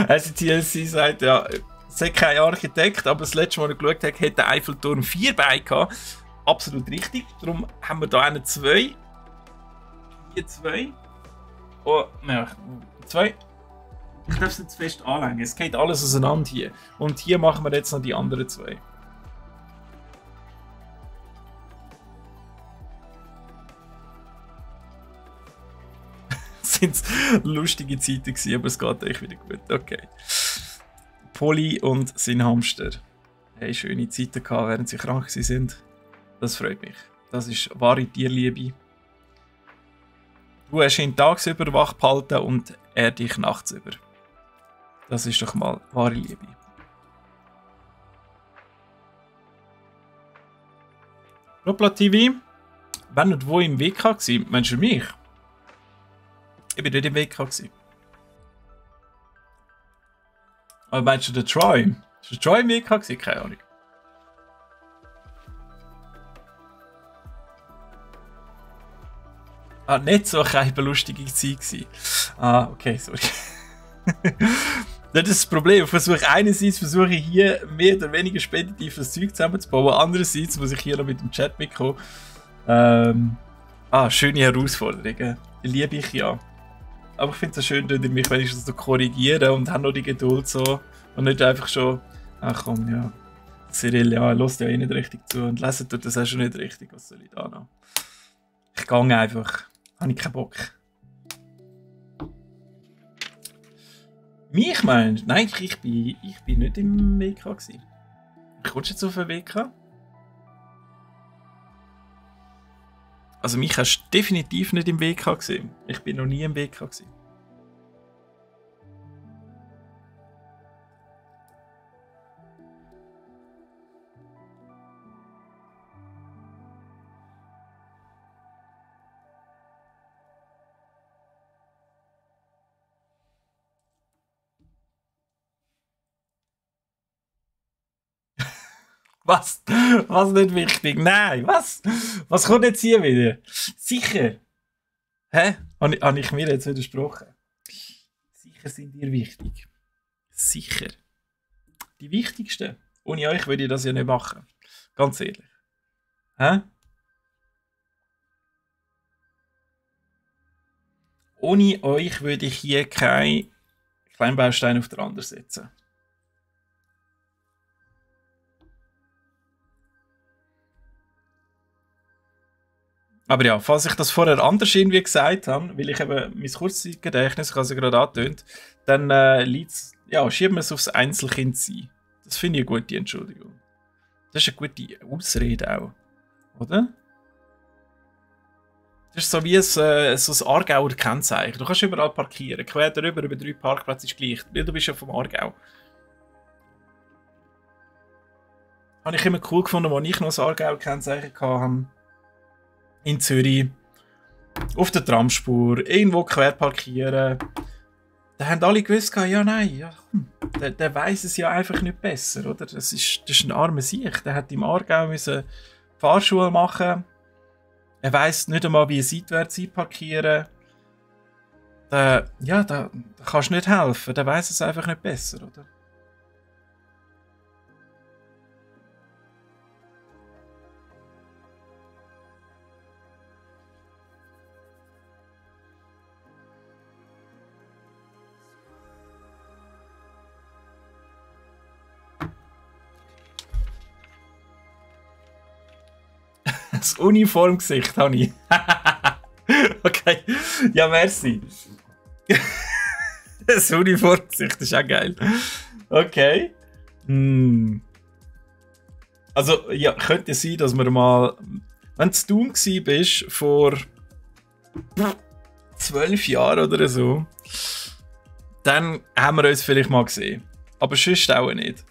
Also TLC sagt, ja, es hat kein Architekt, aber das letzte Mal, als ich geschaut habe, hat der Eiffelturm 4 Beine gehabt. Absolut richtig. Darum haben wir hier einen 2. Hier 2. Oh, ja, 2. Ich darf es nicht zu fest anlängen. Es geht alles auseinander hier. Und hier machen wir jetzt noch die anderen 2. Sind lustige Zeiten gewesen, aber es geht echt wieder gut. Okay. Polly und sein Hamster. Hey, schöne Zeiten gehabt, während sie krank sind. Das freut mich. Das ist wahre Tierliebe. Du hast ihn tagsüber wach behalten und er dich nachts über. Das ist doch mal wahre Liebe. Hoppla TV. Wenn und wo im WK war, meinst du mich? Ich bin nicht im WK. Aber meinst du den Troy? Ist der Troy im WK? Keine Ahnung. Ah, nicht so eine lustige Zeit gewesen. Ah, okay, sorry. Das ist das Problem. Einerseits versuche ich hier mehr oder weniger speditives Zeug zusammenzubauen. Andererseits muss ich hier noch mit dem Chat mitkommen. Schöne Herausforderungen. Die liebe ich ja. Aber ich finde es schön, dass ihr mich wenigstens so korrigieren und haben noch die Geduld so. Und nicht einfach schon, ach komm, ja. Cyril, ja, hört ja eh nicht richtig zu und lesen tut das auch schon nicht richtig. Was soll ich da noch? Ich gehe einfach. Habe ich keinen Bock. Mich meinst du? Nein, ich bin nicht im WK gewesen. Kommst du jetzt auf den WK? Also mich hast du definitiv nicht im WK gesehen. Ich bin noch nie im WK gewesen. Was? Was nicht wichtig? Nein, was? Was kommt jetzt hier wieder? Sicher? Hä? Habe ich mir jetzt widersprochen? Sicher sind ihr wichtig. Sicher. Die wichtigsten. Ohne euch würde ich das ja nicht machen. Ganz ehrlich. Hä? Ohne euch würde ich hier keinen Kleinbaustein auf den anderen setzen. Aber ja, falls ich das vorher anders irgendwie gesagt habe, weil ich eben mein Kurzzeitgedächtnis, ich habe es ja gerade angetönt, dann schieben wir es aufs Einzelkind sein. Das finde ich eine gute Entschuldigung. Das ist eine gute Ausrede auch, oder? Das ist so wie so ein Aargauer Kennzeichen. Du kannst überall parkieren. Quer darüber, über 3 Parkplätze ist gleich, weil du bist ja vom Aargau. Habe ich immer cool gefunden, als ich noch ein Aargauer Kennzeichen hatte. In Zürich, auf der Tramspur, irgendwo quer parkieren. Da haben alle gewusst, ja nein, ja, der weiss es ja einfach nicht besser, oder? Das ist ein armer Sieg. Der hat im Aargau müssen Fahrschule machen. Er weiss nicht einmal, wie seitwärts einparkieren. Da kannst du nicht helfen. Der weiss es einfach nicht besser, oder? Das Uniformgesicht habe ich. Okay. Ja, merci. Das Uniformgesicht ist auch geil. Okay. Also, ja, könnte sein, dass wir mal. Wenn du dumm bist vor 12 Jahren oder so, dann haben wir uns vielleicht mal gesehen. Aber sonst auch nicht.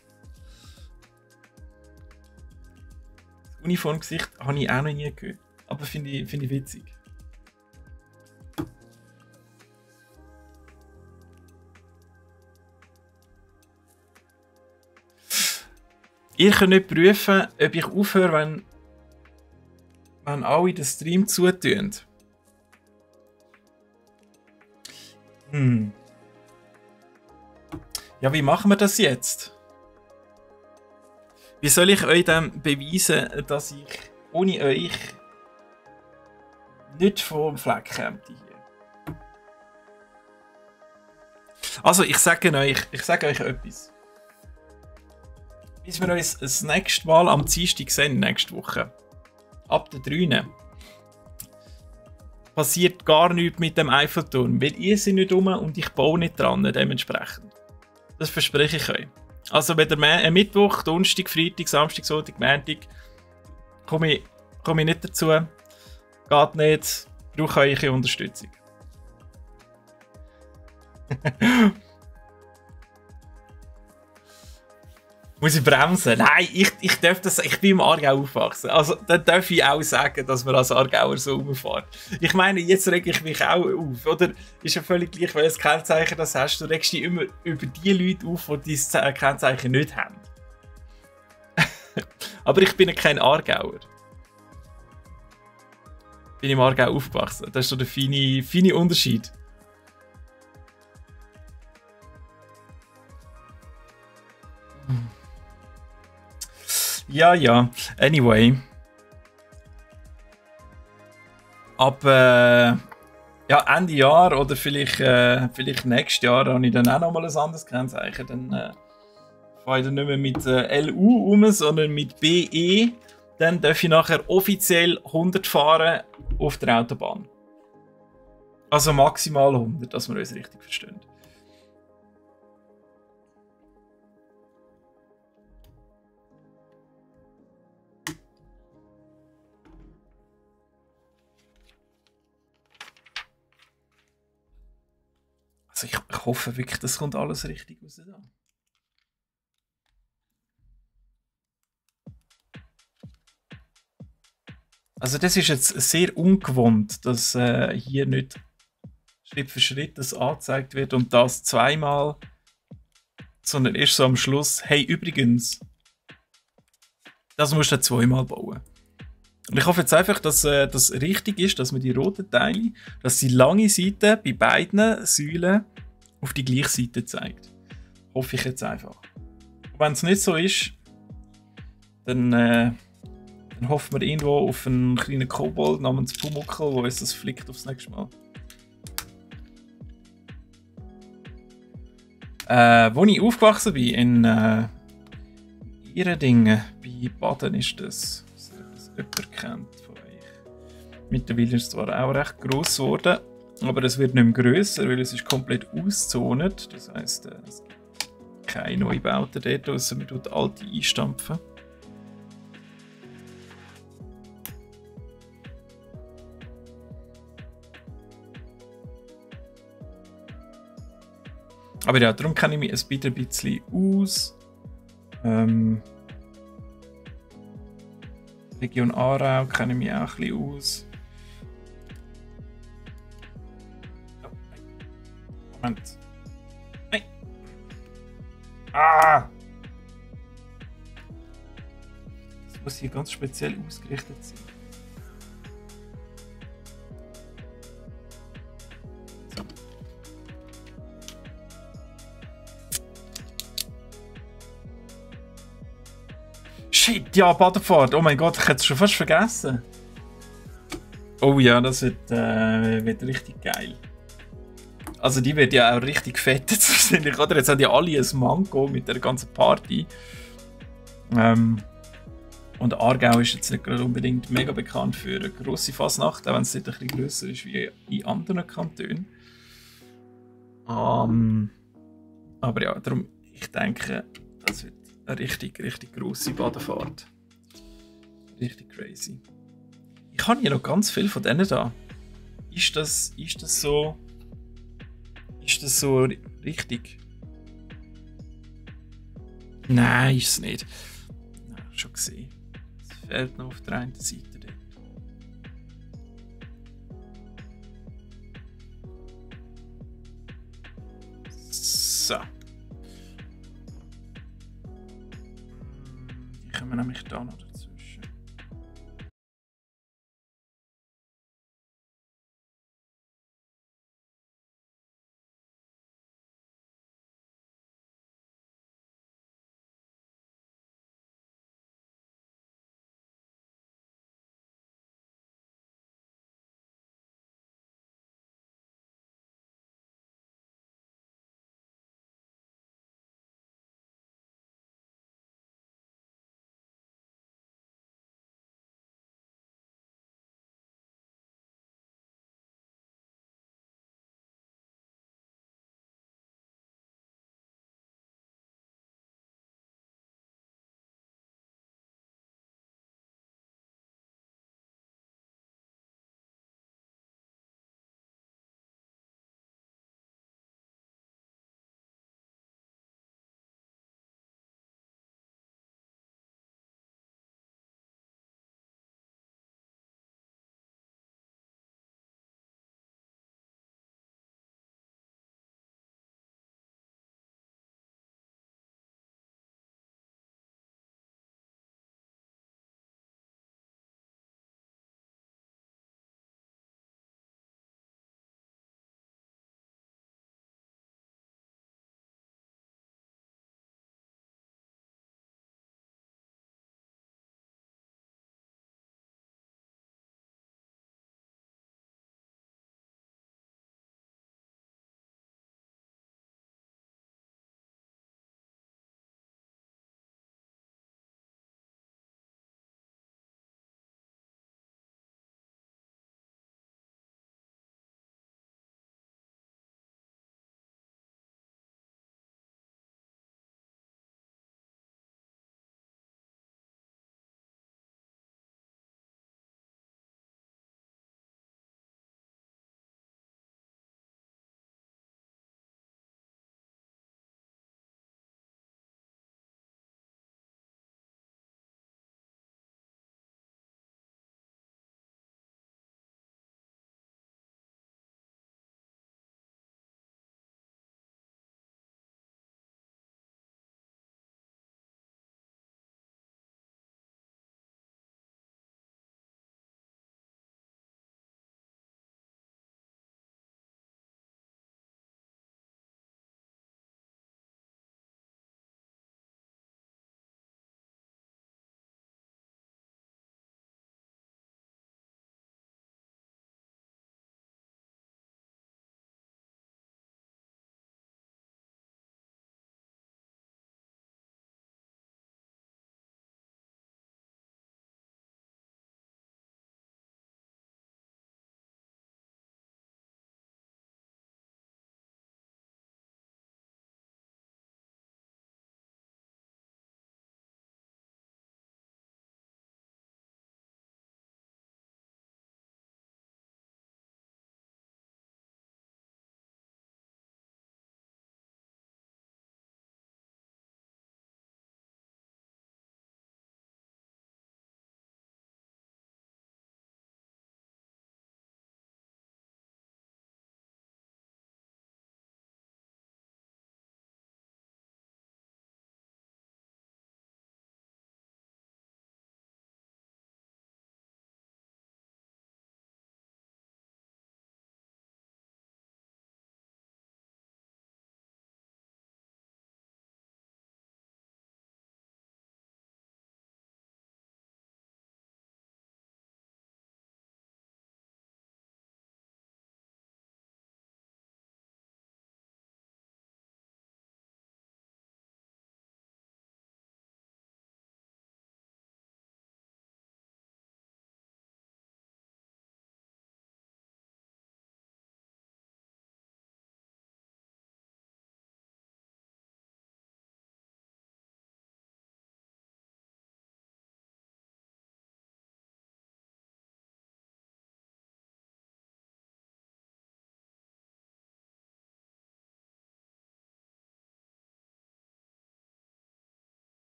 Uniformgesicht habe ich auch noch nie gehört. Aber finde ich witzig. Ihr könnt nicht prüfen, ob ich aufhöre, wenn alle den Stream zutun. Ja, wie machen wir das jetzt? Wie soll ich euch dann beweisen, dass ich ohne euch nicht vom Fleck käme hier? Also, ich sage euch etwas. Bis wir uns das nächste Mal am Dienstag sehen, nächste Woche, ab der 3. passiert gar nichts mit dem Eiffelturm, weil ihr seid nicht rum und ich baue nicht dran, dementsprechend. Das verspreche ich euch. Also wenn der Mittwoch, Donnerstag, Freitag, Samstag, Sonntag, Montag komme ich nicht dazu. Geht nicht. Brauche eure Unterstützung. Muss ich bremsen? Nein, ich darf das. Ich bin im Aargau aufgewachsen. Also dann darf ich auch sagen, dass man als Aargauer so rumfährt. Ich meine, jetzt reg ich mich auch auf. Oder ist ja völlig gleich, welches Kennzeichen das hast. Du regst dich immer über die Leute auf, die dieses Kennzeichen nicht haben. Aber ich bin ja kein Aargauer. Ich bin im Aargau aufgewachsen. Das ist so der feine Unterschied. Ja. Anyway. Ab Ende Jahr oder vielleicht nächstes Jahr habe ich dann auch nochmal ein anderes Kennzeichen. Dann fahre ich dann nicht mehr mit LU um, sondern mit BE. Dann darf ich nachher offiziell 100 fahren auf der Autobahn. Also maximal 100, dass wir uns richtig verstehen. Also ich hoffe wirklich, das kommt alles richtig raus. Da. Also das ist jetzt sehr ungewohnt, dass hier nicht Schritt für Schritt das angezeigt wird und das zweimal, sondern erst so am Schluss, hey übrigens, das musst du zweimal bauen. Und ich hoffe jetzt einfach, dass das richtig ist, dass man die roten Teile, dass die lange Seite bei beiden Säulen auf die gleiche Seite zeigt. Hoffe ich jetzt einfach. Und wenn es nicht so ist, dann hoffen wir irgendwo auf einen kleinen Kobold namens Pumuckl, der uns das flickt aufs nächste Mal. Wo ich aufgewachsen bin, in Iredingen, bei Baden ist das, was jemand kennt von euch. Mittlerweile ist es zwar auch recht gross geworden, aber es wird nicht mehr grösser, weil es ist komplett auszont. Das heisst, es gibt keine Neubauten dort, außer man tut alte einstampfen. Aber ja, darum kenne ich mich ein bisschen aus. Region Aarau kenne ich mich auch ein bisschen aus. Oh, Moment. Nein. Ah! Das muss hier ganz speziell ausgerichtet sein. Shit, ja, Badefahrt. Oh mein Gott, ich hätte es schon fast vergessen. Oh ja, das wird richtig geil. Also die wird ja auch richtig fett jetzt wahrscheinlich, oder? Jetzt haben ja alle ein Mango mit der ganzen Party. Und Aargau ist jetzt nicht gerade unbedingt mega bekannt für eine grosse Fasnacht, auch wenn es nicht ein bisschen grösser ist wie in anderen Kantonen. Aber ja, darum, ich denke, das wird eine richtig grosse Badefahrt. Richtig crazy. Ich habe hier noch ganz viel von denen da. Ist das so richtig? Nein, ist es nicht. Nein, schon gesehen. Es fehlt noch auf der einen Seite dort. So. können wir nämlich da noch dazwischen.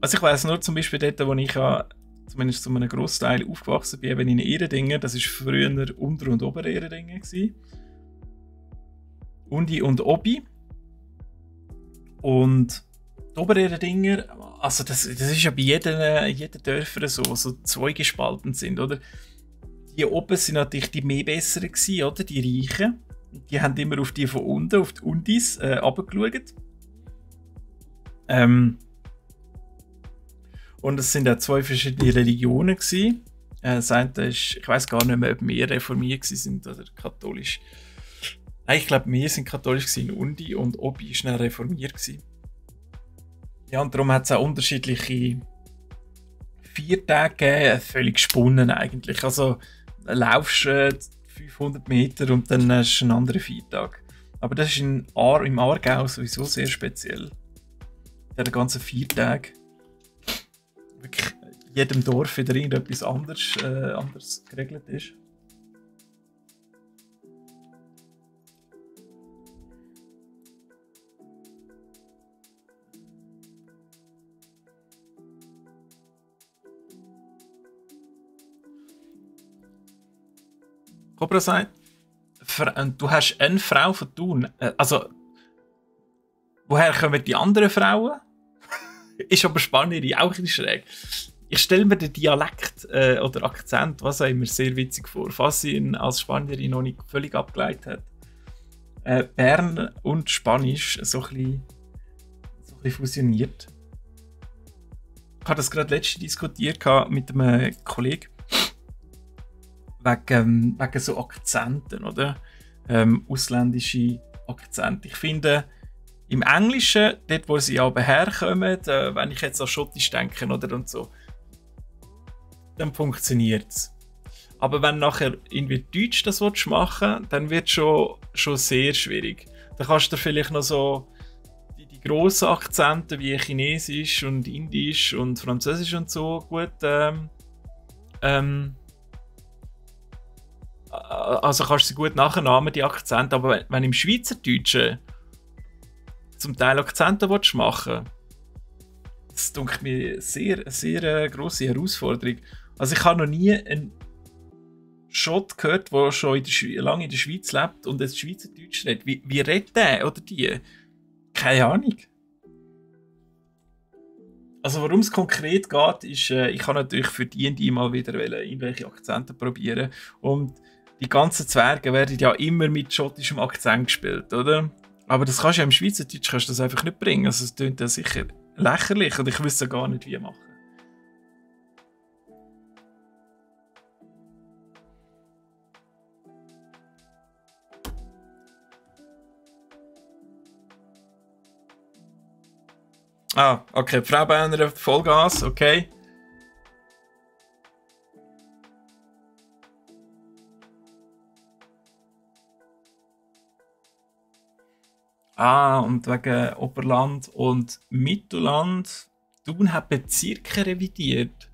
Also ich weiss nur zum Beispiel dort, wo ich ja zumindest zu einem Grossteil aufgewachsen bin, eben in Ehredingen, das war früher Unter- und Ober-Ehredingen. Undi und Obi. Und die Ober-Ehrendinger, also das ist ja bei jedem Dörfer so zweigespalten sind, oder? Die oben sind natürlich die mehr besseren gewesen, oder? Die Reichen. Die haben immer auf die von unten, auf die Undis, runtergeschaut. Und es sind auch zwei verschiedene Religionen gewesen. Das eine ist, ich weiß gar nicht mehr, ob wir reformiert sind oder katholisch. Nein, ich glaube, wir sind katholisch gewesen, Undi, und Obi war schnell reformiert gewesen. Ja, und darum hat es auch unterschiedliche Feiertage gegeben, völlig gesponnen eigentlich. Also laufst 500 Meter und dann hast du einen anderen Feiertag. Aber das ist im Aargau sowieso sehr speziell. Der ganze Feiertag. Wirklich in jedem Dorf wieder irgendetwas anders geregelt ist. Cobra sagt, du hast eine Frau von Thun. Also, woher kommen die anderen Frauen? Ist aber Spanierin auch ein bisschen schräg. Ich stelle mir den Dialekt oder Akzent, was auch immer, sehr witzig vor, falls sie ihn als Spanierin noch nicht völlig abgeleitet hat. Bern und Spanisch so ein bisschen fusioniert. Ich habe das gerade letztens diskutiert mit einem Kollegen. Wegen so Akzenten, oder? Ausländische Akzente. Ich finde, im Englischen, dort wo sie aber herkommen, wenn ich jetzt an Schottisch denke, oder, und so, dann funktioniert es. Aber wenn nachher irgendwie Deutsch das machen willst, dann wird es schon sehr schwierig. Dann kannst du vielleicht noch so die grossen Akzente wie Chinesisch und Indisch und Französisch und so gut also kannst du sie gut nachahmen, die Akzente, aber wenn im Schweizerdeutschen zum Teil Akzente machen willst, das denke mir sehr grosse Herausforderung. Also ich habe noch nie einen Schott gehört, der schon lange in der Schweiz lebt und jetzt Schweizerdeutsch redet. Wie redet der oder die? Keine Ahnung. Also worum es konkret geht, ist, ich kann natürlich für die mal wieder irgendwelche Akzente probieren. Und die ganzen Zwerge werden ja immer mit schottischem Akzent gespielt, oder? Aber das kannst du ja im Schweizerdeutsch das einfach nicht bringen. Also es klingt ja sicher lächerlich und ich wüsste gar nicht, wie machen. Ah, okay, Frau Berner, Vollgas, okay. Ah, und wegen Oberland und Mittelland. Thun hat Bezirke revidiert.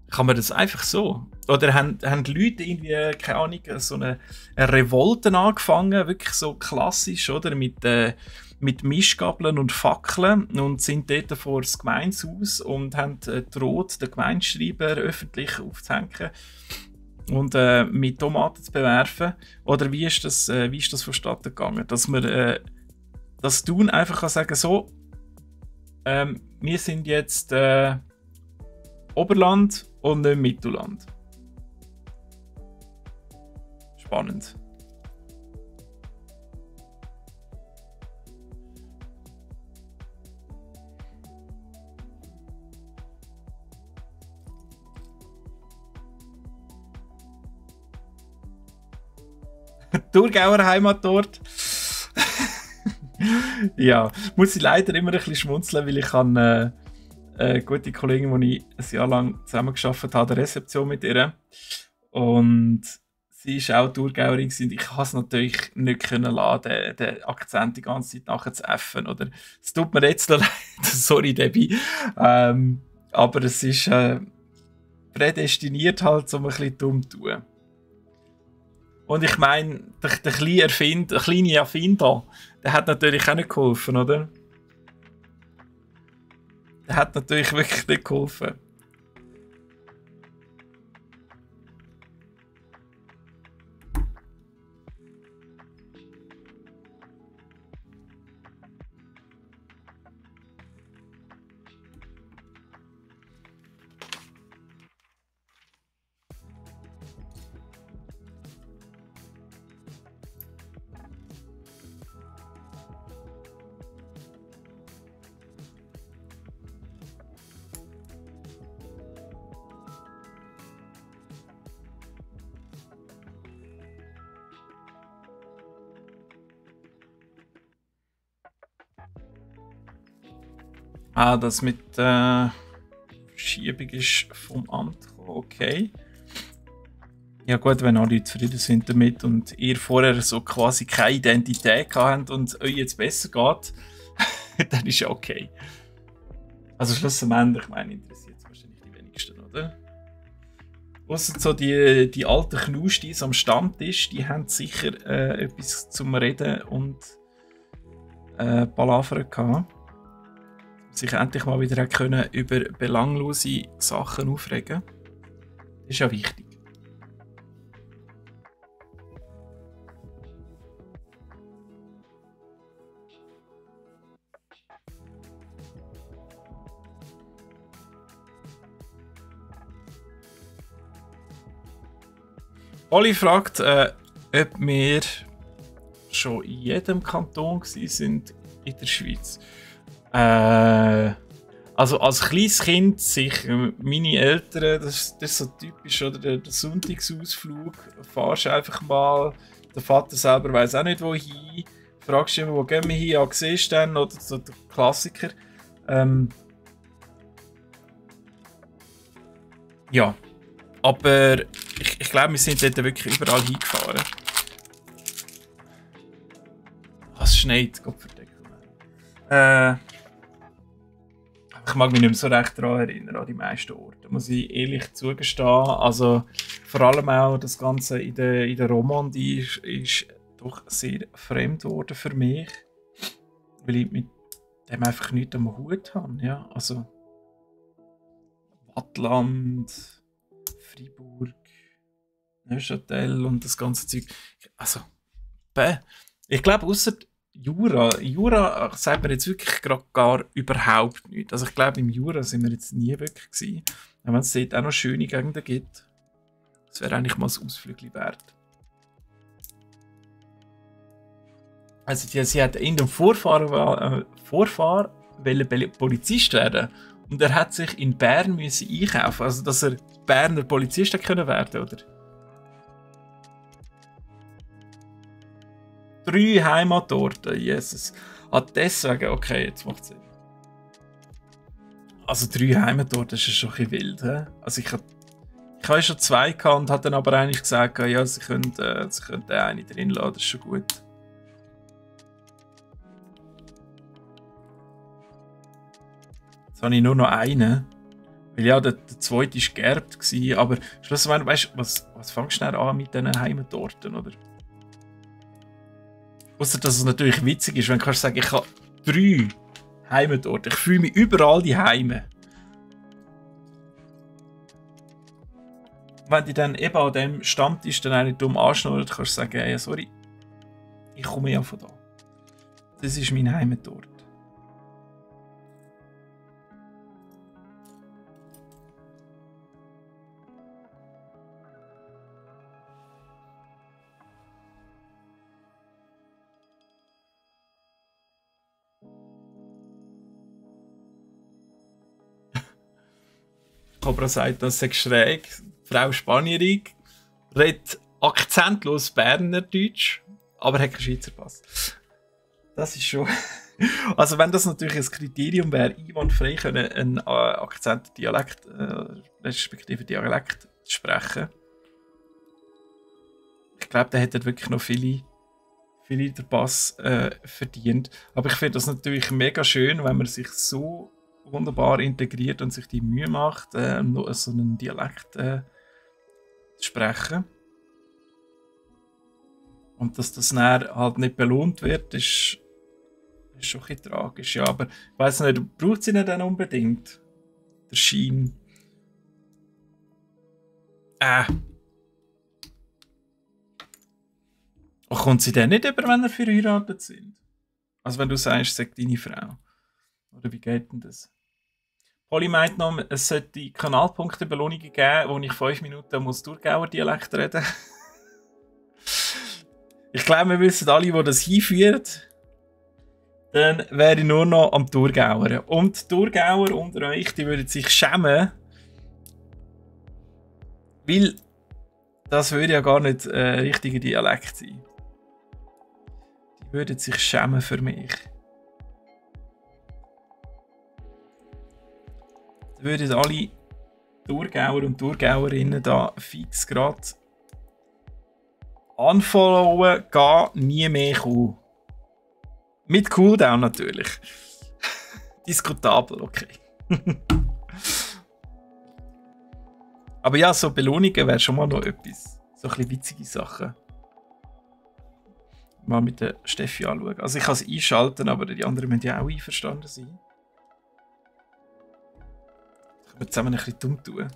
Kann man das einfach so? Oder haben die Leute irgendwie, keine Ahnung, so eine Revolte angefangen, wirklich so klassisch, oder? Mit Mischgabeln und Fackeln und sind dort vor das Gemeindehaus und haben droht, den Gemeindeschreiber öffentlich aufzuhängen und mit Tomaten zu bewerfen. Oder wie ist das vonstatten gegangen? Dass man das Thun einfach kann sagen, so, wir sind jetzt Oberland und nicht Mittelland. Spannend. Thurgauer Heimatort. Ja, muss ich leider immer ein bisschen schmunzeln, weil ich eine gute Kollegin, die ich ein Jahr lang zusammengearbeitet habe, der Rezeption mit ihr. Und sie ist auch Thurgauerin und ich konnte es natürlich nicht können lassen, den Akzent die ganze Zeit nachher zu äffen. Oder es tut mir jetzt leid, sorry Debbie. Aber es ist prädestiniert halt, um ein bisschen dumm zu tun. Und ich meine, der kleine Erfinder, der hat natürlich auch nicht geholfen, oder? hat natürlich wirklich nicht geholfen. Ah, das mit Verschiebung ist vom Amt gekommen, okay. Ja gut, wenn alle zufrieden sind damit und ihr vorher so quasi keine Identität habt und euch jetzt besser geht, dann ist ja okay. Also schlussendlich, ich meine, interessiert es wahrscheinlich die wenigsten, oder? Ausser so die alten Knustis am Stammtisch, die haben sicher etwas zum Reden und Palavern gehabt. Sich endlich mal wieder können über belanglose Sachen aufregen. Das ist ja wichtig. Oli fragt, ob wir schon in jedem Kanton sind in der Schweiz. Also als kleines Kind sicher, meine Eltern, das ist so typisch, oder der Sonntagsausflug, fahrst einfach mal, der Vater selber weiss auch nicht wohin, fragst immer, wo gehen wir hin, ja, siehst du dann, oder so der Klassiker. Ja, aber ich glaube, wir sind dort wirklich überall hingefahren. Es schneit, Gott verdecke. Ich mag mich nicht mehr so recht daran erinnern, an die meisten Orte, muss ich ehrlich zugestehen. Also vor allem auch das Ganze in der Romandie ist doch sehr fremd geworden für mich, weil ich mit dem einfach nichts am Hut habe. Ja? Also Wattland, Freiburg, Neuchâtel und das ganze Zeug. Also, ich glaube, außer Jura sagt mir jetzt wirklich gerade gar überhaupt nichts. Also ich glaube, im Jura sind wir jetzt nie wirklich gewesen. Wenn es dort auch noch schöne Gegenden gibt, das wäre eigentlich mal ein Ausflügel wert. Also sie hat in dem Vorfahr wollte Polizist werden und er hat sich in Bern müssen einkaufen, also dass er Berner Polizist können werden, oder? 3 Heimatorte, Jesus. Ah, deswegen, okay, jetzt macht es Sinn. Also 3 Heimatorte ist schon ein bisschen wild, he? Also ich habe schon 2 gehabt und habe dann aber eigentlich gesagt, ja, sie können eine drin lassen, das ist schon gut. Jetzt habe ich nur noch einen. Weil ja, der zweite war geerbt, aber schlussendlich, weißt du, was fängst du an mit diesen Heimatorten, oder? Ausser, dass es natürlich witzig ist, wenn du sagen kannst, ich habe 3 Heimatorte. Ich fühle mich überall die Heime. Wenn die dann eben an dem Stammtisch dann eine dumm anschnurrt, kannst du sagen, hey, sorry, ich komme ja von da. Das ist mein Heimatort. Cobra sagt, das sei schräg. Frau Spanierin redet akzentlos Bernerdeutsch, aber hat keinen Schweizer Pass. Das ist schon. Also, wenn das natürlich ein Kriterium wäre, einwandfrei können einen Akzent, Dialekt, respektive Dialekt sprechen. Ich glaube, der hätte wirklich noch viele den Pass verdient. Aber ich finde das natürlich mega schön, wenn man sich so wunderbar integriert und sich die Mühe macht, so einen Dialekt zu sprechen. Und dass das dann halt nicht belohnt wird, ist ist schon ein bisschen tragisch, ja, aber ich weiss nicht, braucht sie nicht dann unbedingt? Der Schein. Ach, kommt sie denn nicht über, wenn ihr verheiratet sind? Also wenn du sagst, sag deine Frau. Oder wie geht denn das? Polly meint noch, es sollte Kanalpunkte-Belohnungen geben, wo ich 5 Minuten muss Thurgauer Dialekt reden. Ich glaube, wir wissen alle, wo das hinführt. Dann wäre ich nur noch am Thurgauer. Und die Thurgauer unter euch, die würden sich schämen, weil das würde ja gar nicht richtiger Dialekt sein. Die würden sich schämen für mich. Die würden alle Thurgauer und Thurgauerinnen da fix gerade unfollowen, gehen, nie mehr kommen. Mit Cooldown natürlich. Diskutabel, okay. Aber ja, so Belohnungen wäre schon mal noch etwas. So ein bisschen witzige Sachen. Mal mit der Steffi anschauen. Also ich kann es einschalten, aber die anderen müssen ja auch einverstanden sein. Können wir zusammen ein bisschen dumm tun.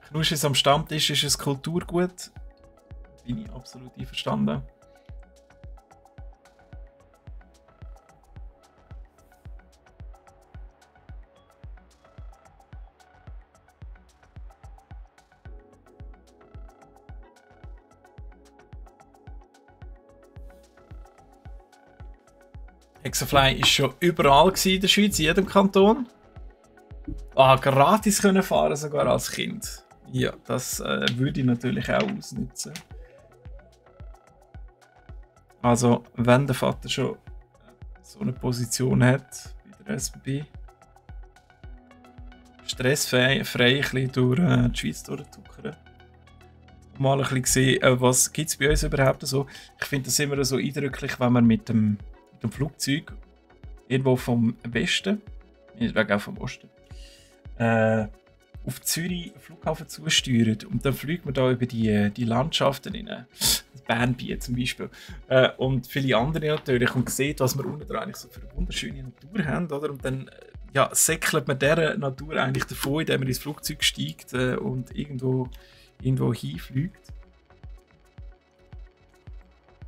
Knuschis am Stammtisch ist ein Kulturgut. Bin ich absolut einverstanden. Hexafly ist schon überall in der Schweiz, in jedem Kanton. Gratis können fahren, sogar als Kind. Ja, das würde ich natürlich auch ausnutzen. Also, wenn der Vater schon so eine Position hat bei der SBB, stressfrei ein bisschen durch die Schweiz durchtuckern. Mal ein bisschen sehen, was gibt es bei uns überhaupt so. Ich finde das immer so eindrücklich, wenn man mit dem Flugzeug irgendwo vom Westen, meinetwegen auch vom Osten, auf Zürich Flughafen zusteuert und dann fliegt man da über die Landschaften rein. Bernbiet zum Beispiel. Und viele andere natürlich und sieht, was wir unten dran eigentlich so für eine wunderschöne Natur haben. Oder? Und dann säckelt man dieser Natur eigentlich davon, indem man ins Flugzeug steigt und irgendwo hinfliegt.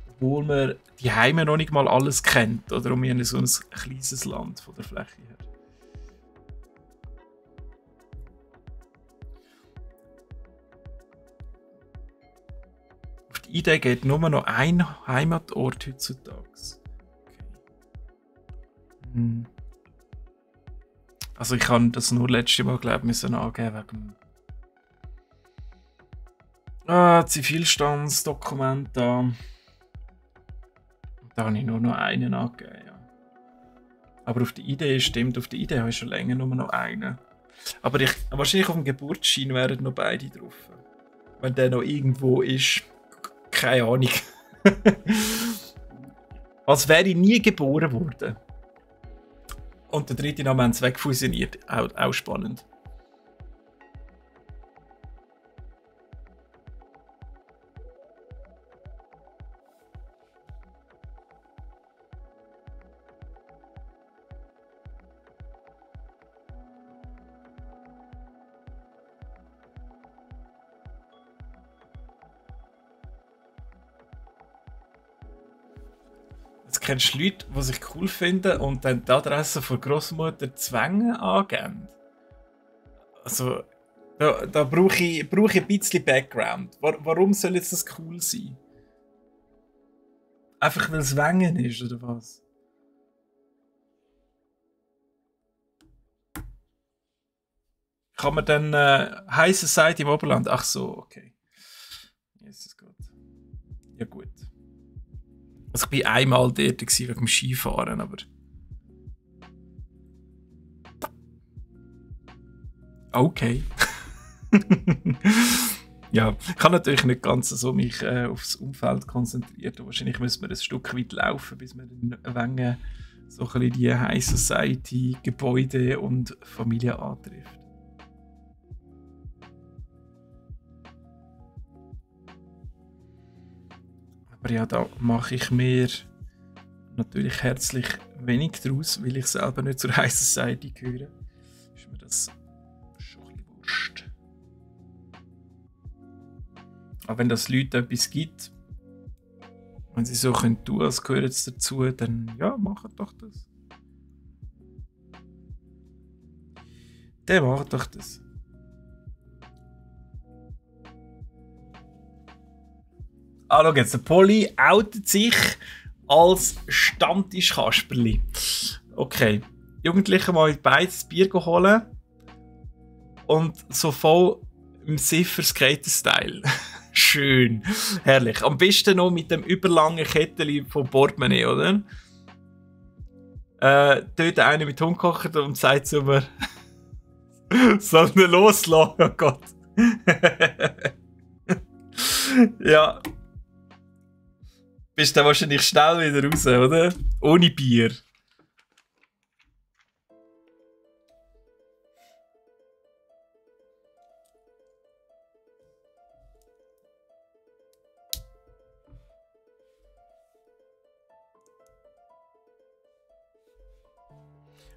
Obwohl man die Heime noch nicht mal alles kennt. Oder um so ein kleines Land von der Fläche her. Die Idee geht nur noch ein Heimatort heutzutage. Okay. Also ich habe das nur letztes Mal müssen angeben wegen Zivilstandsdokument da. Da habe ich nur noch einen angegeben. Ja. Aber auf die Idee stimmt, auf die Idee habe ich schon länger nur noch einen. Aber wahrscheinlich auf dem Geburtsschein wären noch beide drauf. Wenn der noch irgendwo ist. Keine Ahnung. Als wäre ich nie geboren worden. Und der dritte Name haben sie wegfusioniert. Auch spannend. Kennst du Leute, die sich cool finden und dann die Adresse von Großmutter Zwängen angeben? Also, da brauche ich ein bisschen Background. Warum soll jetzt das cool sein? Einfach weil es Wengen ist, oder was? Kann man dann High Society im Oberland? Ach so, okay. Jesus Gott. Ja gut. Also ich war einmal dort wegen dem Skifahren, aber... Okay. Ja, ich kann natürlich nicht ganz so mich aufs Umfeld konzentrieren. Wahrscheinlich müssen wir ein Stück weit laufen, bis wir den Wengen so ein bisschen die High Society Gebäude und Familie antrifft. Aber ja, da mache ich mir natürlich herzlich wenig draus, weil ich selber nicht zur High Society gehöre. Ist mir das schon ein bisschen wurscht. Aber wenn das Leute etwas gibt, wenn sie so tun können, als gehört es dazu, dann ja, macht doch das. Dann macht doch das. Ah, schau jetzt, der Polly outet sich als Stammtischkasperli. Okay. Jugendliche mal beides Bier holen und so voll im Siffer-Skater-Style. Schön. Herrlich. Am besten noch mit dem überlangen Kettchen vom Portemonnaie, oder? Dort einer mit Hund kocht und sagt zu mir, soll ihn loslassen? Oh Gott. Ja. Bist dann wahrscheinlich schnell wieder raus, oder? Ohne Bier.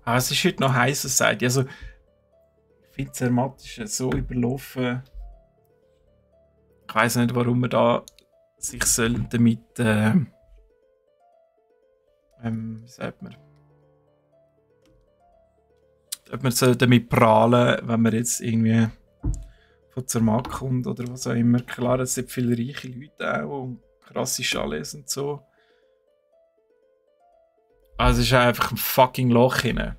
Aber es ist heute noch High Society. Also, ich finde Zermatt ist so überlaufen. Ich weiss nicht, warum man da sich damit wie sagt man? Ob man soll damit prahlen, wenn man jetzt irgendwie von Zermatt kommt oder was auch immer. Klar, es sind viele reiche Leute auch und krasse Chalets und so. Also es ist einfach ein fucking Loch hinein.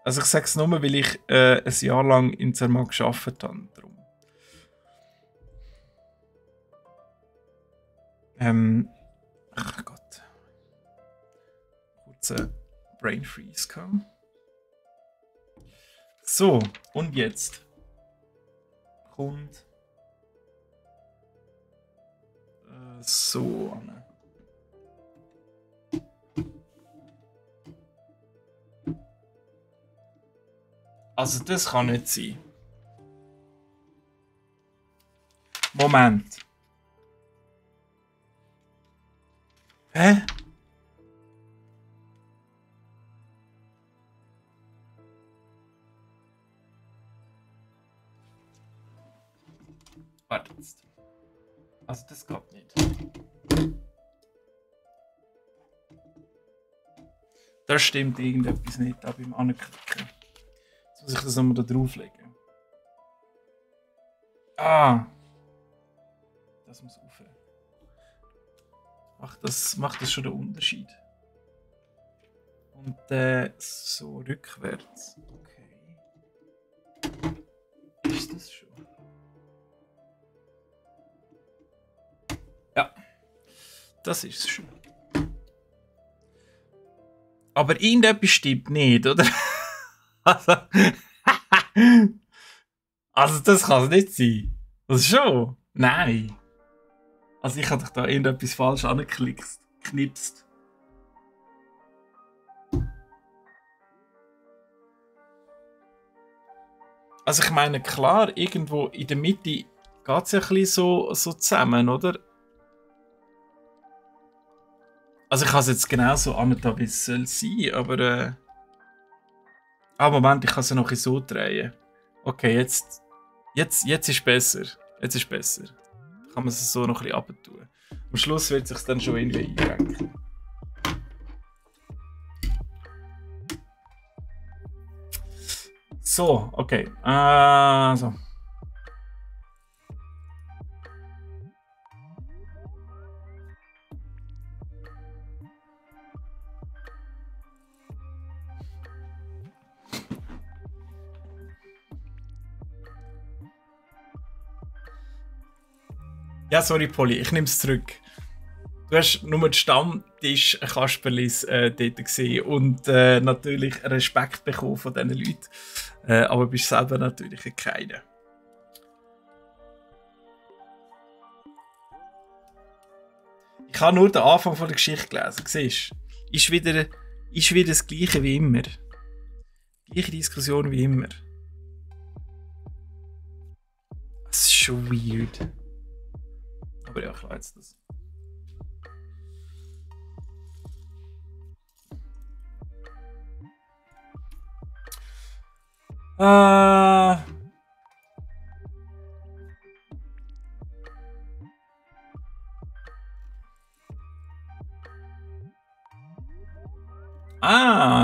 Also ich sage es nur, weil ich ein Jahr lang in Zermatt gearbeitet habe. Darum. Ach Gott. Kurzer Brain Freeze kam. So, und jetzt kommt so an. Also das kann nicht sein. Moment. Hä? Warte jetzt. Also das geht nicht. Da stimmt irgendetwas nicht ab beim Anklicken. Jetzt muss ich das nochmal da drauflegen. Ah! Das muss aufhören. Macht das schon den Unterschied? Und so rückwärts. Okay. Ist das schon? Ja. Das ist es schon. Aber irgendetwas stimmt nicht, oder? Also das kann es nicht sein. Das schon? Nein. Also ich habe doch da irgendetwas falsch angeknipst. Also ich meine, klar, irgendwo in der Mitte geht es ja ein bisschen so zusammen, oder? Also ich habe es jetzt genau so angetan, wie es soll sein, aber Moment, ich kann es ja noch so drehen. Okay, jetzt ist besser. Jetzt ist besser. Kann man es so noch ein bisschen runter. Am Schluss wird es sich dann schon irgendwie einrenken. So, okay. So. Ja, sorry, Polly, ich nehme es zurück. Du hast nur die Stammtisch-Kasperlis dort gesehen und natürlich Respekt bekommen von diesen Leuten. Aber bist selber natürlich keiner. Ich habe nur den Anfang von der Geschichte gelesen, siehst du? Ist wieder das Gleiche wie immer. Gleiche Diskussion wie immer. Das ist schon weird. Aber ja, klar jetzt das.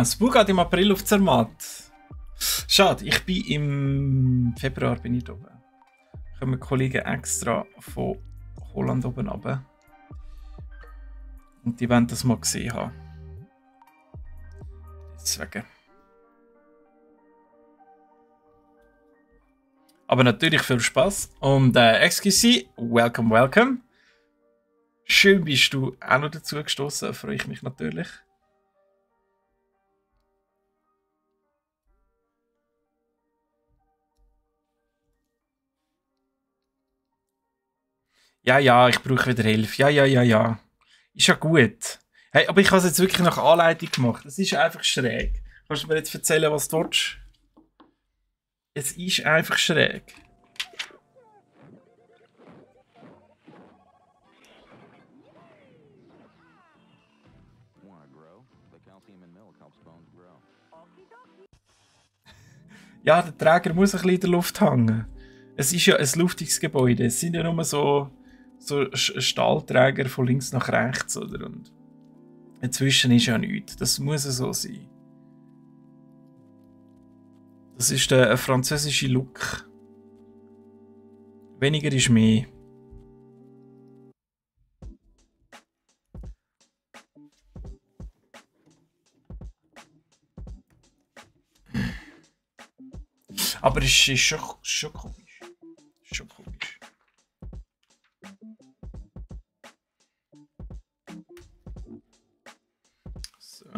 Spuk geht im April auf Zermatt. Schade, ich bin im Februar bin ich da oben. Kommen Kollegen extra von Holland oben runter. Und die wollen das mal gesehen haben. Deswegen. Aber natürlich viel Spaß. Und excuse, welcome, welcome. Schön bist du auch noch dazu gestoßen, freue ich mich natürlich. Ja, ich brauche wieder Hilfe. Ja. Ist ja gut. Hey, aber ich habe es jetzt wirklich nach Anleitung gemacht. Es ist einfach schräg. Kannst du mir jetzt erzählen, was du willst? Es ist einfach schräg. Ja, der Träger muss ein bisschen in der Luft hängen. Es ist ja ein luftiges Gebäude. Es sind ja nur so Stahlträger von links nach rechts, oder? Und dazwischen ist ja nichts. Das muss so sein. Das ist der französische Look. Weniger ist mehr. Aber es ist schon komisch. Schon komisch. So.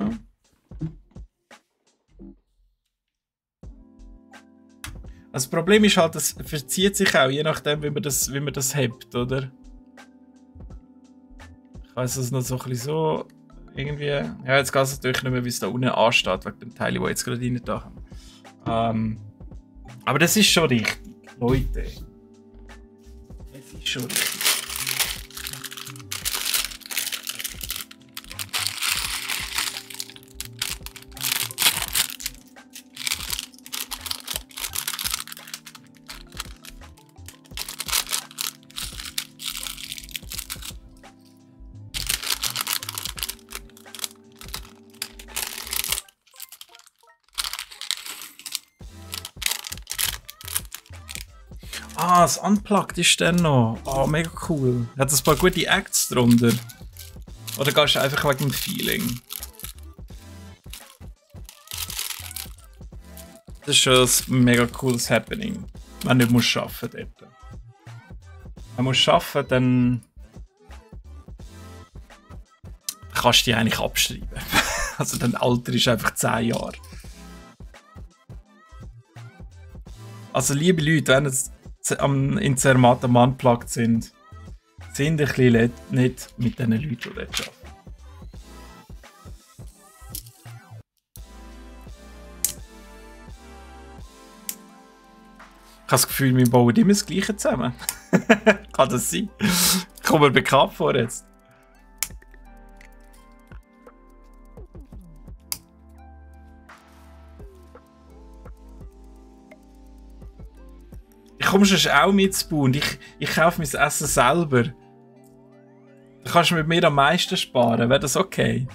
Das Problem ist halt, das verzieht sich auch, je nachdem, wie man das hebt, oder? Ich weiss es noch so ein bisschen so irgendwie. Ja, jetzt geht es natürlich nicht mehr, wie es da unten ansteht, wegen dem Teil, die jetzt gerade rein da haben. Aber das ist schon richtig, Leute. Es ist schon richtig. Das Unplugged ist dann noch. Oh, mega cool. Hat es ein paar gute Acts drunter? Oder gehst du einfach wegen dem Feeling? Das ist schon ein mega cooles Happening. Wenn du nicht arbeiten musst dort. Wenn du arbeiten, dann kannst du die eigentlich abschreiben. Also dein Alter ist einfach 10 Jahre. Also liebe Leute, wenn es in Zermatt am Unplugged sind ein bisschen nicht mit den Leuten, die dort arbeiten. Ich habe das Gefühl, wir bauen immer das Gleiche zusammen. Kann das sein? Kommt mir bekannt vor jetzt. Ich komme schon auch mit Spoon. Ich kaufe mein Essen selber. Da kannst du mit mir am meisten sparen. Wäre das okay?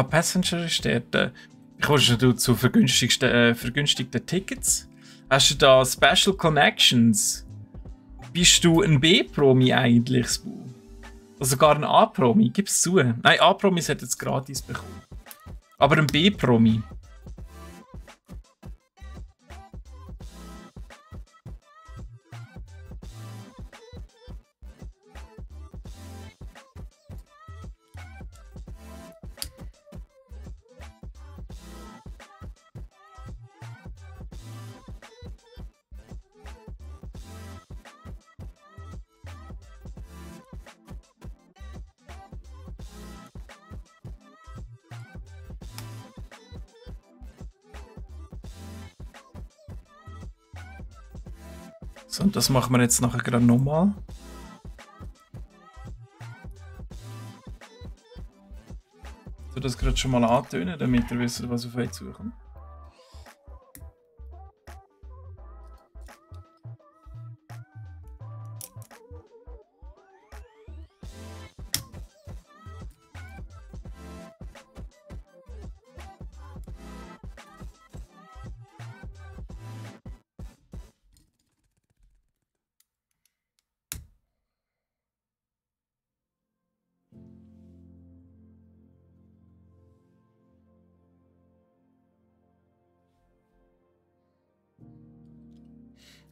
Passenger ist dort. Kommst du zu vergünstigten Tickets? Hast du da Special Connections? Bist du ein B-Promi eigentlich, Spu? Oder sogar ein A-Promi? Gib's zu. Nein, A-Promis hat jetzt gratis bekommen. Aber ein B-Promi. So, und das machen wir jetzt nachher gerade nochmal. Ich tue das gerade schon mal antönen, damit ihr wisst, was auf euch zukommt.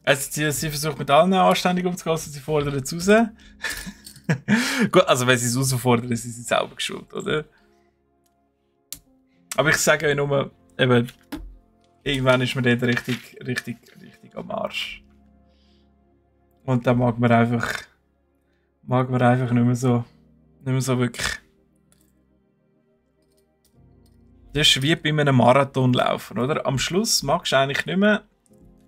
Also sie versucht mit allen anständig umzugehen, also sie fordern es raus. Gut, also wenn sie es herausfordern, sind sie selber geschuld, oder? Aber ich sage euch nur, eben, irgendwann ist man dort richtig am Arsch. Und dann mag man einfach nicht mehr so wirklich. Das ist wie bei einem Marathon laufen, oder? Am Schluss magst du eigentlich nicht mehr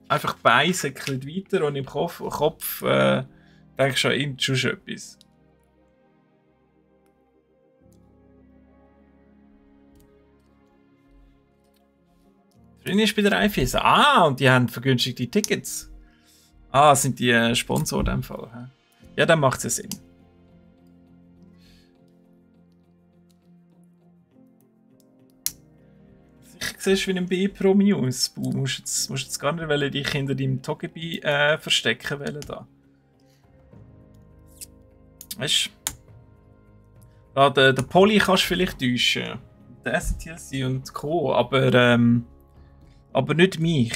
einfach die Beine säckeln weiter und im Kopf denkst du an irgend schon etwas. Drin ist bei der Raiffeisen. Ah, und die haben vergünstigte Tickets. Ah, sind die Sponsor in dem Fall. Ja, dann macht es Sinn. Siehst wie ein B-Promi aus. Du musst jetzt gar nicht dich hinter deinem Togebi verstecken wollen da. Weißt du? Den Poli kannst du vielleicht täuschen. Der STLC und Co. Aber nicht mich.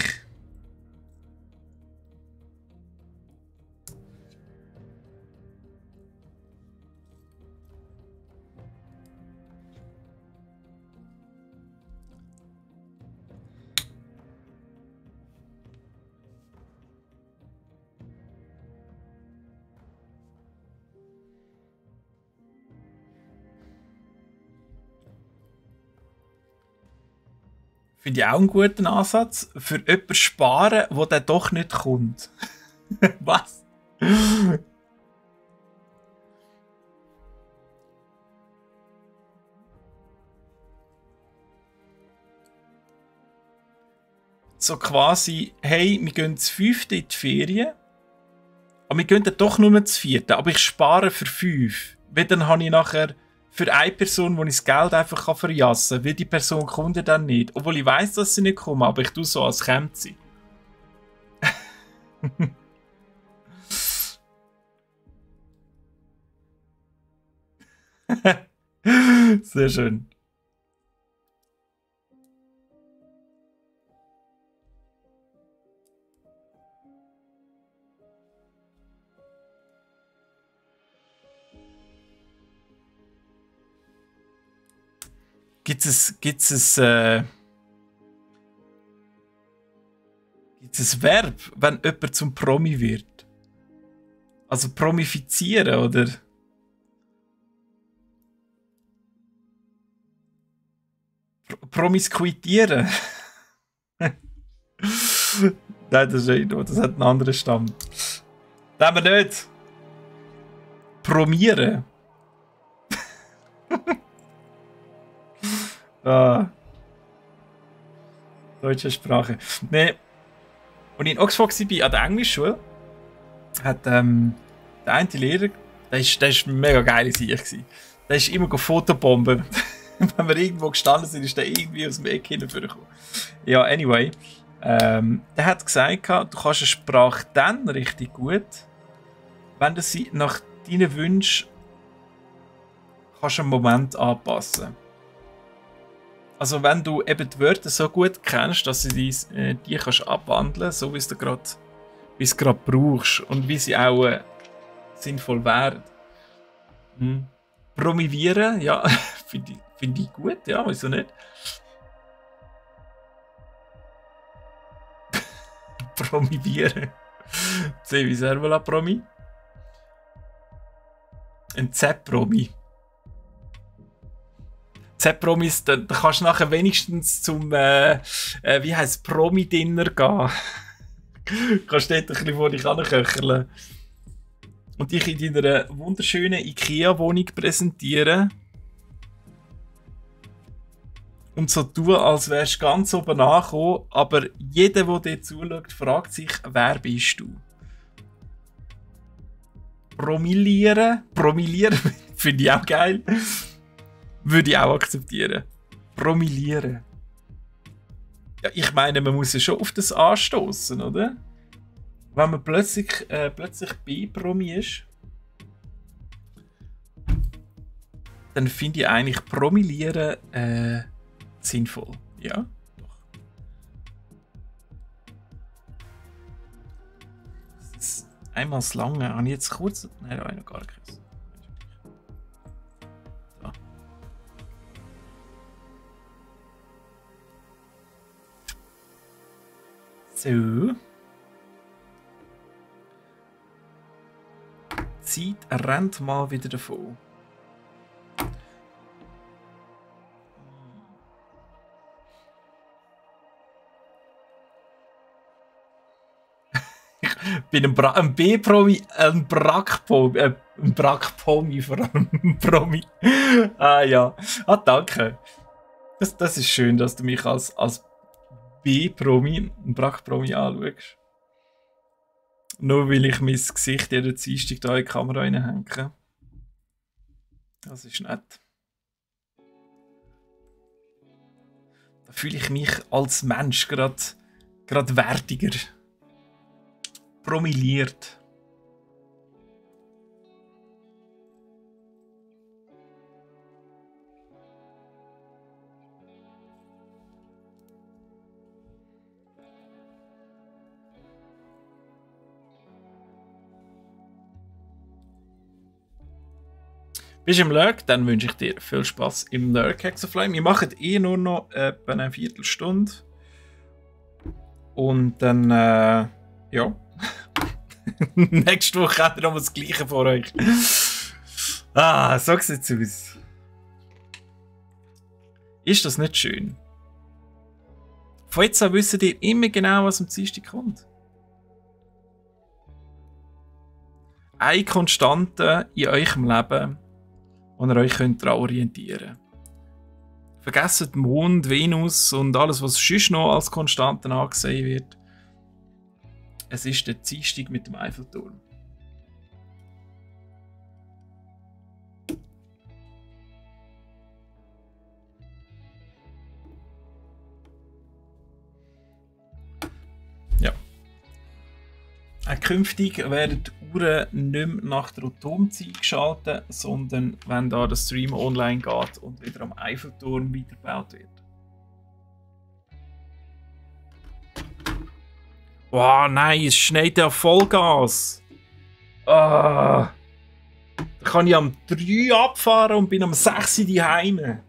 Finde ich auch einen guten Ansatz. Für jemanden sparen, der dann doch nicht kommt. Was? So quasi, hey, wir gehen zu 5. in die Ferien. Aber wir gehen dann doch nur zu 4. Aber ich spare für 5. Weil dann habe ich nachher für eine Person, wo ich das Geld einfach verjassen kann, weil die Person kommt ja dann nicht. Obwohl ich weiss, dass sie nicht kommen, aber ich tue so, als käme sie. Sehr schön. Gibt es ein Verb, wenn jemand zum Promi wird? Also promifizieren, oder? Promiskuitieren? Nein, das hat einen anderen Stamm. Das haben wir nicht. Promieren. Ah. Deutsche Sprache. Nee. Und in Oxford war an der Englischschule, hat der eine Lehrer, der ist mega geil in sich. Der ist immer Fotobomben. Wenn wir irgendwo gestanden sind, ist der irgendwie aus dem Eck hingekommen. Ja, anyway. Der hat gesagt, du kannst eine Sprache dann richtig gut, wenn du sie nach deinen Wünschen kannst einen Moment anpassen. Also wenn du eben die Wörter so gut kennst, dass du die kannst abwandeln, so wie du gerade brauchst und wie sie auch sinnvoll wären. Promovieren, ja, finde ich gut, ja, wieso nicht? Promovieren. Sehe wie Servola Promi. Ein Z-Promi. Z-Promis, da kannst du nachher wenigstens zum wie heisst Promi-Dinner gehen. Kannst dort ein bisschen vor dich anköcheln. Und dich in deiner wunderschönen IKEA-Wohnung präsentieren. Und so tun, als wärst du ganz oben angekommen. Aber jeder, der dir zuschaut, fragt sich, wer bist du? Promillieren finde ich auch geil. Würde ich auch akzeptieren. Promillieren. Ja, ich meine, man muss ja schon auf das anstoßen, oder? Wenn man plötzlich B-Promi ist, dann finde ich eigentlich Promillieren sinnvoll. Ja, doch. Das ist einmal das Lange. Habe ich jetzt kurz... Nein, da habe ich noch gar keins. So. Die Zeit rennt mal wieder davon. Ich bin ein B-Promi, ein Brack-Promi vor allem. Ein Promi. Ah ja. Ah, danke. Das ist schön, dass du mich als B-Promi, ein Brack-Promi anschaust. Nur weil ich mein Gesicht jeden Dienstag da in die Kamera reinhänge. Das ist nett. Da fühle ich mich als Mensch gerade wertiger. Promilliert. Bist du im Lurk? Dann wünsche ich dir viel Spaß im Lurk Hexafly. Wir machen nur noch etwa eine Viertelstunde. Und dann, ja. Nächste Woche habt ihr noch das Gleiche vor euch. Ah, so sieht's aus. Ist das nicht schön? Von jetzt an wisst ihr immer genau, was am Dienstag kommt. Eine Konstante in eurem Leben, und ihr euch daran orientieren könnt. Vergesst Mond, Venus und alles, was sonst noch als Konstanten angesehen wird. Es ist der Dienstag mit dem Eiffelturm. Ja. Auch künftig werden die Uhren nicht mehr nach der Atomzeit geschaltet, sondern wenn da der Stream online geht und wieder am Eiffelturm weitergebaut wird. Wow, nein, es schneit ja Vollgas. Ah. Da kann ich am 3 abfahren und bin am 6 die Heime.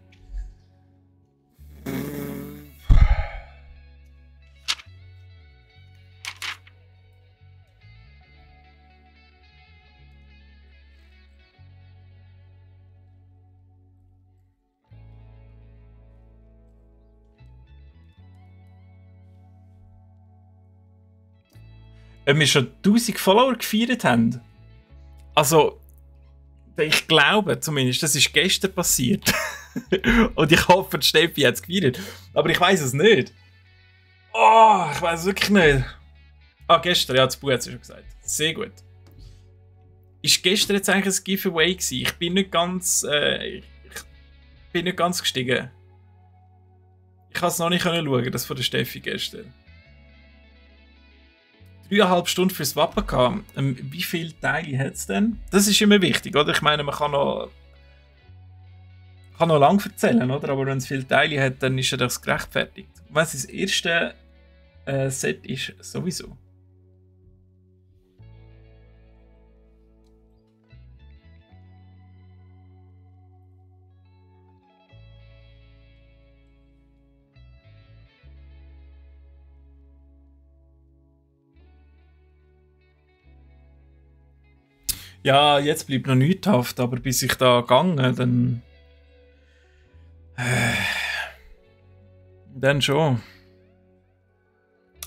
Ob wir schon 1000 Follower gefeiert haben. Also, ich glaube zumindest, das ist gestern passiert. Und ich hoffe, Steffi hat es gefeiert. Aber ich weiß es nicht. Oh, ich weiß es wirklich nicht. Ah, gestern, ja, das Buch hat es schon gesagt. Sehr gut. Ist gestern jetzt eigentlich ein Giveaway gewesen? Ich bin nicht ganz, ich bin nicht ganz gestiegen. Ich konnte es noch nicht schauen, das von der Steffi gestern. 3,5 Stunden fürs Wappen gehabt. Wie viele Teile hat es denn? Das ist immer wichtig, oder? Ich meine, man kann noch lang erzählen, oder? Aber wenn es viele Teile hat, dann ist ja das gerechtfertigt. Wenn es das erste Set ist, sowieso. Ja, jetzt bleibt noch nichts Haft, aber bis ich da gegangen, dann schon.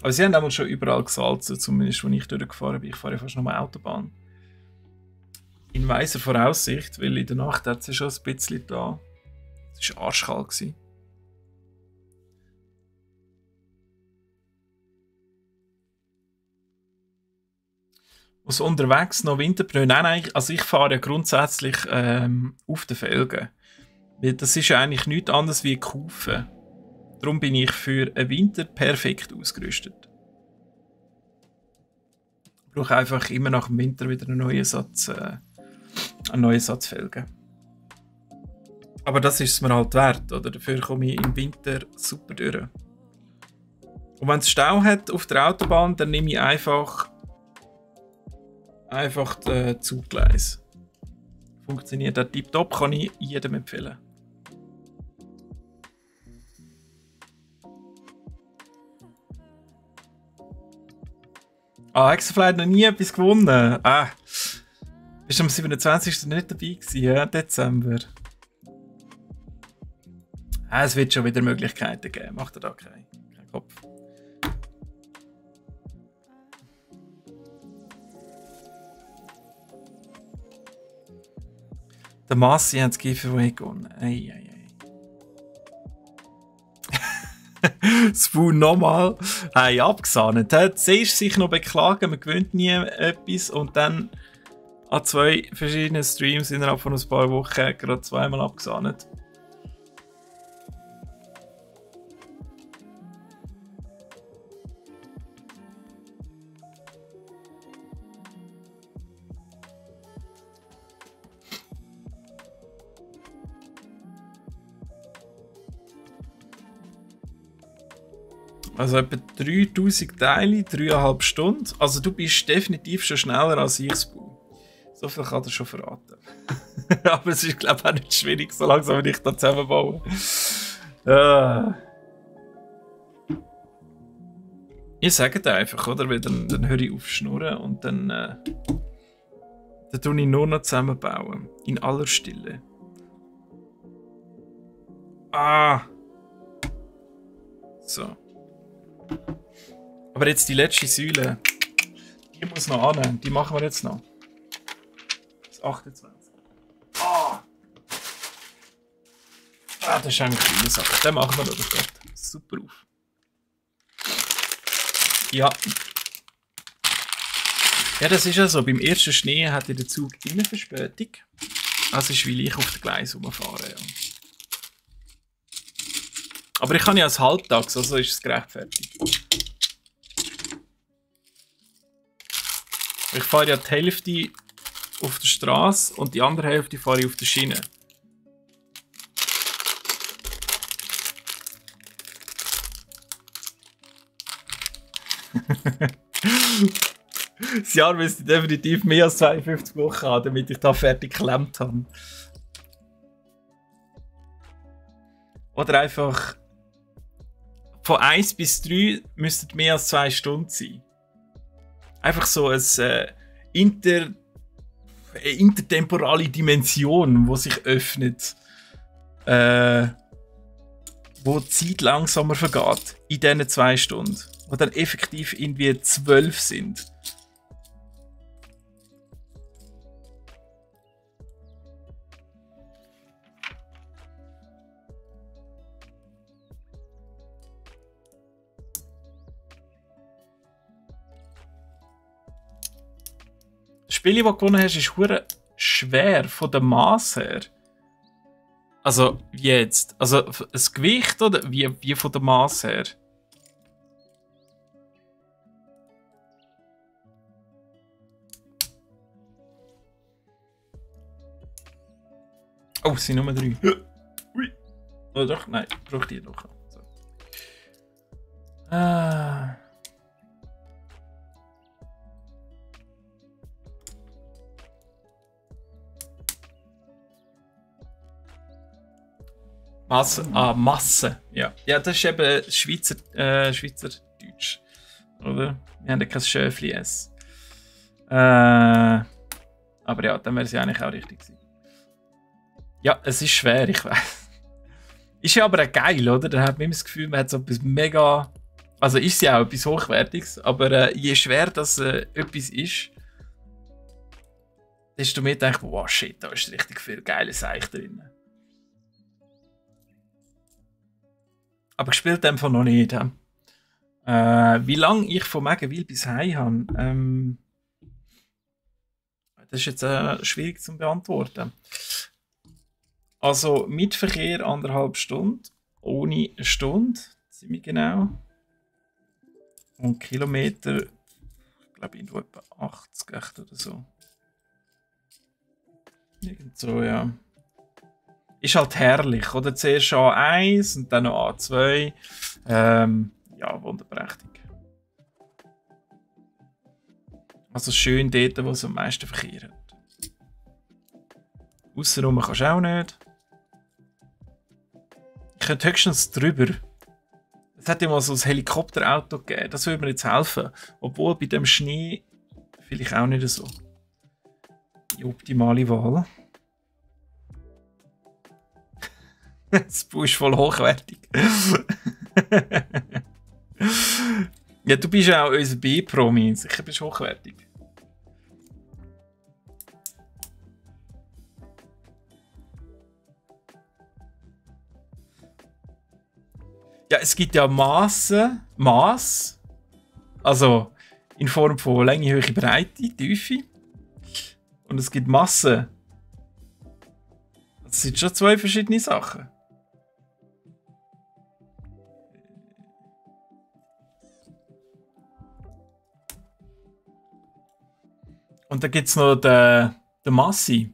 Aber sie haben damals schon überall gesalzen, zumindest als ich durchgefahren bin. Ich fahre ja fast nochmal Autobahn. In weiser Voraussicht, weil in der Nacht hat sie schon ein bisschen da. Es war arschkalt. Also unterwegs noch Winterpneu? Nein, also ich fahre ja grundsätzlich auf den Felgen. Weil das ist ja eigentlich nichts anderes wie Kufen. Darum bin ich für einen Winter perfekt ausgerüstet. Ich brauche einfach immer nach dem Winter wieder einen neuen Satz Felgen. Aber das ist es mir halt wert, oder? Dafür komme ich im Winter super durch. Und wenn es Stau hat auf der Autobahn, dann nehme ich einfach den Zuggleis. Funktioniert der tiptop, kann ich jedem empfehlen. Hexenfly hat noch nie etwas gewonnen. Bist du am 27. nicht dabei gewesen, ja? Dezember. Es wird schon wieder Möglichkeiten geben. Macht dir da keinen Kopf. Der Massi hat das Giveaway gewonnen. Ei. Spoon nochmal. Hey, abgesahnet. Zuerst sich noch beklagen, man gewinnt nie etwas und dann an 2 verschiedenen Streams innerhalb von ein paar Wochen gerade zweimal abgesahnet. Also etwa 3000 Teile, 3,5 Stunden. Also du bist definitiv schon schneller als ich, Spoon. So viel kann er schon verraten. Aber es ist, glaube ich, auch nicht schwierig, so langsam wie ich da zusammenbaue. Ich sage dir einfach, oder? Weil dann höre ich auf zu schnurren und dann tue ich nur noch zusammenbauen. In aller Stille. So. Aber jetzt die letzte Säule, die muss noch annehmen. Die machen wir jetzt noch. Das 28. Das ist eigentlich eine coole Sache. Den machen wir noch gerade super auf. Ja. Ja, das ist ja so. Beim ersten Schnee hat der Zug immer Verspätung. Das ist, weil ich auf dem Gleis rumfahre. Ja. Aber ich kann ja als halbtags, also ist es gerechtfertigt. Ich fahre ja die Hälfte auf der Straße und die andere Hälfte fahre ich auf der Schiene. Das Jahr müsste definitiv mehr als 52 Wochen haben, damit ich da fertig geklemmt habe. Oder einfach von 1 bis 3 müssten mehr als 2 Stunden sein. Einfach so eine intertemporale Dimension, die sich öffnet. Wo die Zeit langsamer vergeht. In diesen 2 Stunden. Die dann effektiv irgendwie 12 sind. Das Spiel, das du gewonnen hast, ist hure schwer von dem Maß her. Also, wie jetzt? Also, das Gewicht oder wie von dem Maß her? Oh, es sind nur 3. Ui. Oder doch? Nein, brauche die doch. So. Masse. Ja. Ja, das ist eben Schweizerdeutsch. Oder? Wir haben ja kein Schöfli S. Aber ja, dann wäre es ja eigentlich auch richtig gewesen. Ja, es ist schwer, ich weiß. Ist ja aber auch geil, oder? Da hat man immer das Gefühl, man hat so etwas mega Also ist sie auch etwas Hochwertiges, aber je schwer das etwas ist, desto mehr denke ich, wow, shit, da ist richtig viel geiles Seich drin. Aber gespielt einfach noch nicht. Wie lange ich von Megenwil bis heim habe, das ist jetzt schwierig zu beantworten. Also mit Verkehr 1,5 Stunden, ohne eine Stunde, ziemlich genau. Und Kilometer, ich glaube, irgendwo etwa 80 echt oder so. Irgend so, ja. Ist halt herrlich, oder? Zuerst A1 und dann noch A2. Ja, wunderprächtig. Also schön dort, wo es am meisten Verkehr hat. Aussenrum kannst du auch nicht. Ich könnte höchstens drüber. Es hat ja mal so ein Helikopterauto gegeben. Das würde mir jetzt helfen. Obwohl bei dem Schnee vielleicht auch nicht so. Die optimale Wahl. Das Buch ist voll hochwertig. Ja, du bist ja auch unser B-Promi. Sicher bist du hochwertig. Ja, es gibt ja Maß, also in Form von Länge, Höhe, Breite, Tiefe. Und es gibt Masse. Das sind schon zwei verschiedene Sachen. Und dann gibt es noch den Massi.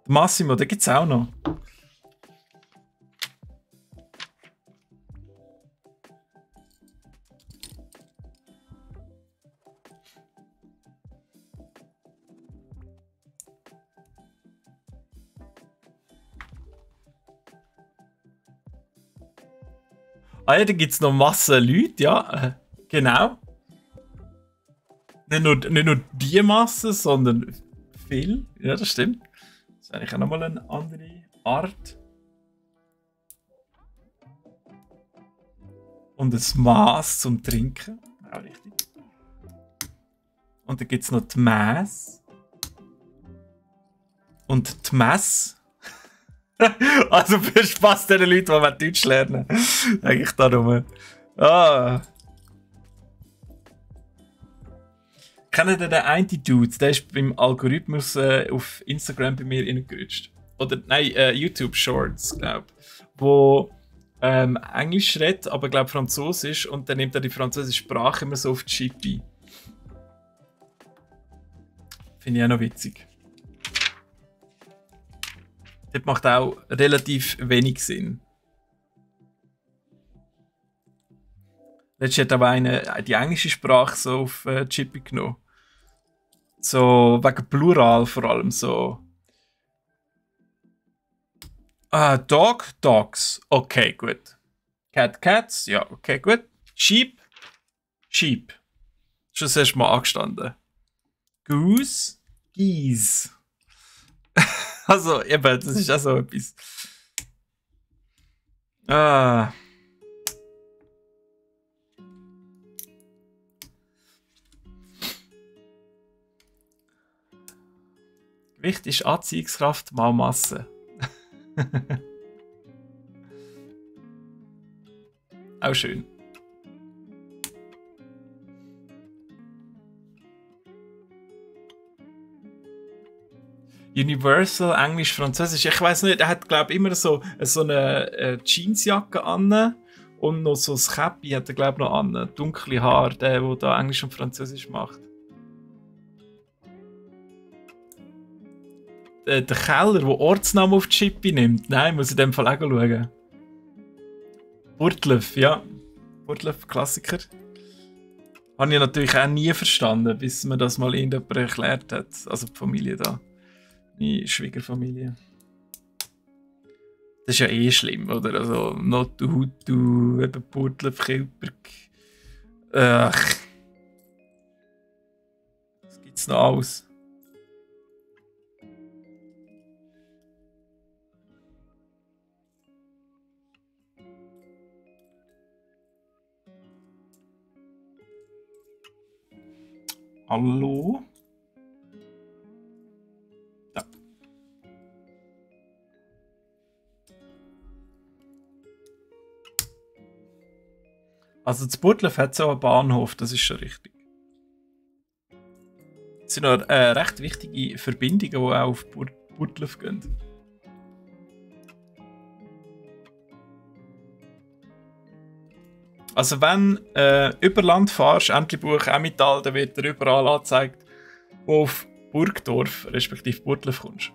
Den Massimo, den gibt es auch noch. Ah ja, da gibt es noch Massen Leute, ja. Genau. Nicht nur die Masse, sondern viel. Ja, das stimmt. Das ist eigentlich auch nochmal eine andere Art. Und ein Maß zum Trinken. Auch richtig. Und dann gibt es noch die Mess. Und die Mess. Also für Spaß den Leuten, die Deutsch lernen. Eigentlich darum. Ah. Kennt ihr den einen Dude? Der ist beim Algorithmus auf Instagram bei mir reingerutscht. Oder nein, YouTube Shorts, glaube ich. Wo Englisch redet, aber glaube Französisch. Und dann nimmt er die französische Sprache immer so auf die Chippy. Finde ich auch noch witzig. Das macht auch relativ wenig Sinn. Letztens hat aber einer die englische Sprache so auf Chippy genommen. So wegen Plural vor allem so. Dog, Dogs. Okay, gut. Cat, Cats. Ja, okay, gut. Sheep, Sheep. Schon das erste Mal angestanden. Goose, Geese. Also, eben, das ist auch so etwas. Ah. Gewicht ist Anziehungskraft mal Masse. Auch schön. Universal, Englisch, Französisch. Ich weiß nicht, er hat, glaube ich, immer so eine Jeansjacke an und noch so ein Käppi hat er, glaube ich, noch an. Dunkle Haare, der da Englisch und Französisch macht. Der Keller, der Ortsnamen auf die Chippy nimmt. Nein, muss ich in dem Fall auch schauen. Burtlöff, ja. Burtlöff, Klassiker. Habe ich natürlich auch nie verstanden, bis mir das mal irgendjemand erklärt hat. Also die Familie da. Meine Schwiegerfamilie. Das ist ja eh schlimm, oder? Also, not du Hutu, eben Burtlöff, Kilberg. Ach. Was gibt's noch alles? Hallo? Ja. Also das Burgdorf hat so einen Bahnhof, das ist schon richtig. Es sind noch recht wichtige Verbindungen, die auch auf Burgdorf gehen. Also wenn über Land fährst, Entlebuch, Emmental, dann wird dir überall angezeigt, wo auf Burgdorf, respektive Burgdorf kommst.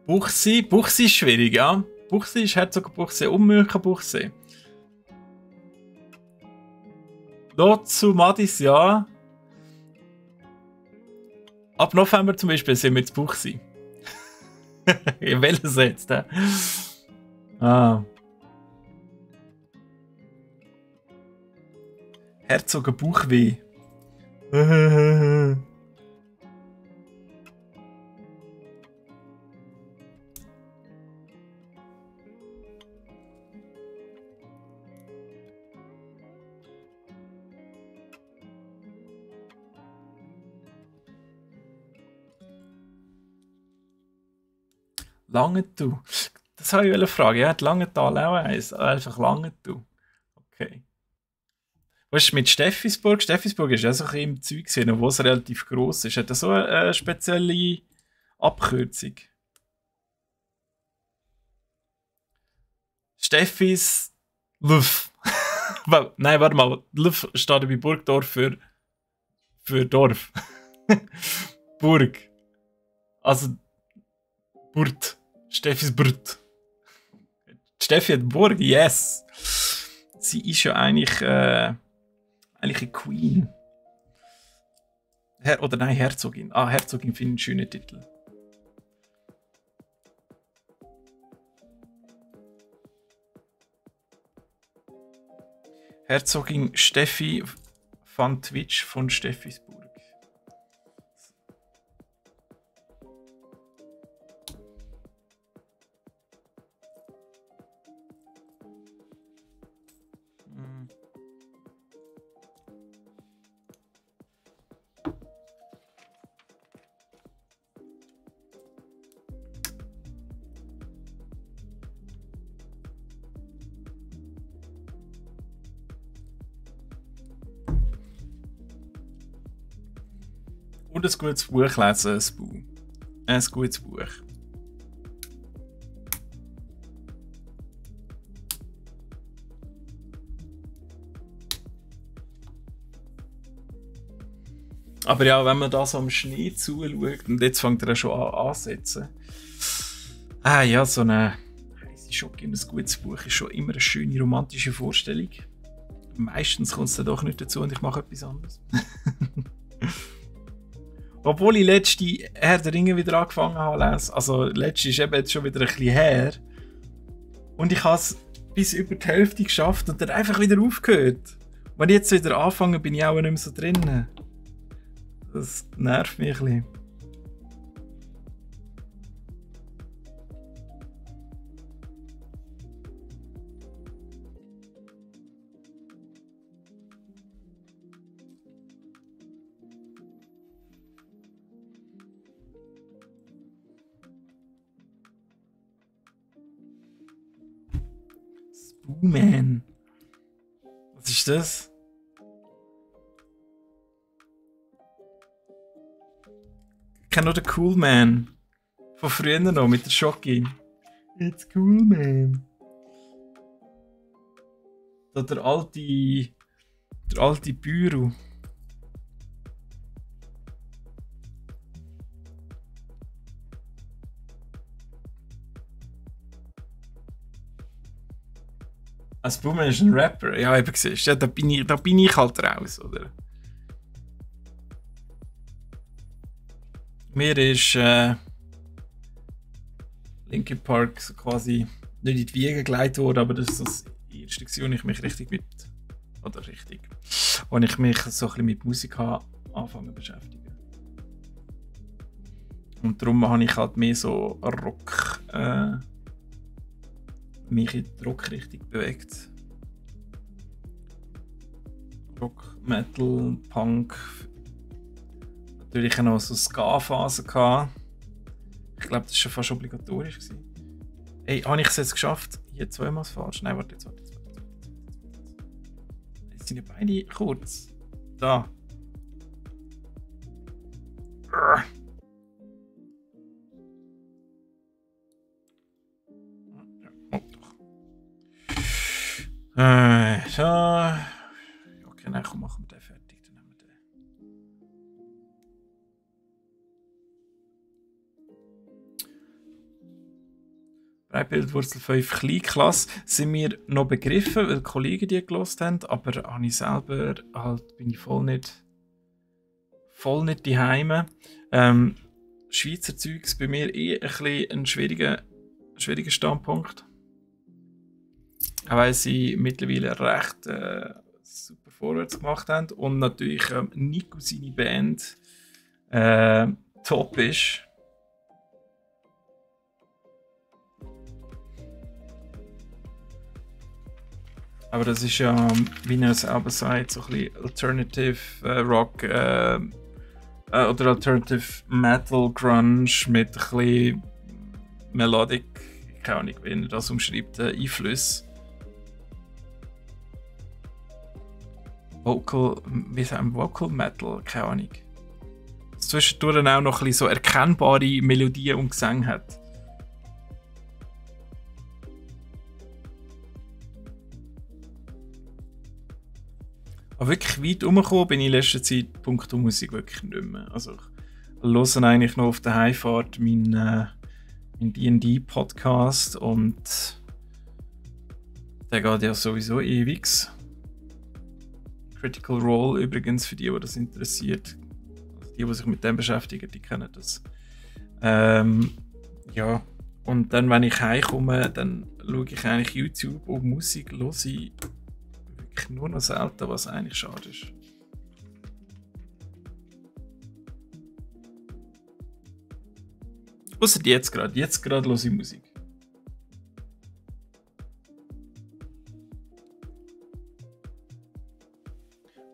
Buchsee ist schwierig, ja. Buchsee ist Herzogenbuchsee und Münchenbuchsee. Lotzu, Madis, ja. Ab November zum Beispiel sind wir zu Buchsee. In welches jetzt? Ah. Herzogenbuchweh. Langenthal. Das habe ich fragen. Ja, hat Langenthal auch eins? Einfach Langenthal. Okay. Was ist mit Steffisburg? Steffisburg ist ja so ein bisschen im Zeug gesehen, wo es relativ gross ist. Hat das so eine spezielle Abkürzung? Steffis Lüff. Nein, warte mal. Lüff steht bei Burgdorf für Dorf. Burg. Also Burt. Steffis Burt. Steffi hat Burg, yes. Sie ist ja eigentlich eine Queen. Herzogin. Ah, Herzogin finde ich einen schönen Titel. Herzogin Steffi van Twitch von Steffisburg. Und ein gutes Buch lesen, ein gutes Buch. Aber ja, wenn man da so am Schnee zuschaut, und jetzt fängt er schon an ansetzen. Ah ja, so eine heiße Schocke in ein gutes Buch ist schon immer eine schöne romantische Vorstellung. Meistens kommt es dann doch nicht dazu und ich mache etwas anderes. Obwohl ich letzte Herr der Ringe wieder angefangen habe zu lesen. Also letzte ist eben jetzt schon wieder ein bisschen her. Und ich habe es bis über die Hälfte geschafft und dann einfach wieder aufgehört. Wenn ich jetzt wieder anfange, bin ich auch nicht mehr so drin. Das nervt mich ein bisschen. Man. Was ist das? Ich kenne nur den Cool Man. Von früher noch mit der Schocke. It's cool, man. Da der alte Büro. Als Boomer ist ein Rapper. Ja, eben siehst du, da bin ich halt raus, oder? Mir ist Linkin Park so quasi nicht in die Wiege gelegt worden, aber das ist das erste, wo ich mich richtig wo ich mich so ein bisschen mit Musik anfangen zu beschäftigen. Und darum habe ich halt mehr so Rock mich in die Rockrichtung bewegt. Rock, Metal, Punk. Natürlich noch so Ska-Phase gehabt. Ich glaube, das war schon fast obligatorisch gewesen. Ey, habe ich es jetzt geschafft? Hier zweimal falsch. Nein, warte, jetzt. Jetzt sind ja beide kurz. Da. Oh, doch. So. Okay, nein, komm, machen wir den fertig. Dann nehmen wir den. Breitbildwurzel 5 Kleinklasse sind mir noch begriffen, weil Kollegen die gelost haben, aber habe ich selber halt, bin ich voll nicht daheim. Schweizer Zeugs bei mir ein bisschen ein schwieriger Standpunkt. Auch weil sie mittlerweile recht super vorwärts gemacht haben und natürlich Nico seine Band top ist. Aber das ist ja, wie er selber sagt, so ein bisschen Alternative Rock oder Alternative Metal Grunge mit ein bisschen Melodic, keine Ahnung, wie er das umschreibt, Einfluss. Wie sagen wir, Vocal Metal, keine Ahnung. Das zwischendurch auch noch ein bisschen so erkennbare Melodien und Gesänge hat. Aber wirklich weit rumgekommen bin ich in letzter Zeit punkto Musik wirklich nicht mehr. Also ich höre eigentlich noch auf der Heimfahrt meinen D&D-Podcast und der geht ja sowieso ewig. Critical Role übrigens, für die das interessiert. Also die sich mit dem beschäftigen, die kennen das. Ja, und dann, wenn ich heimkomme, dann schaue ich eigentlich YouTube und Musik höre ich wirklich nur noch selten, was eigentlich schade ist. Ausser jetzt gerade höre ich Musik.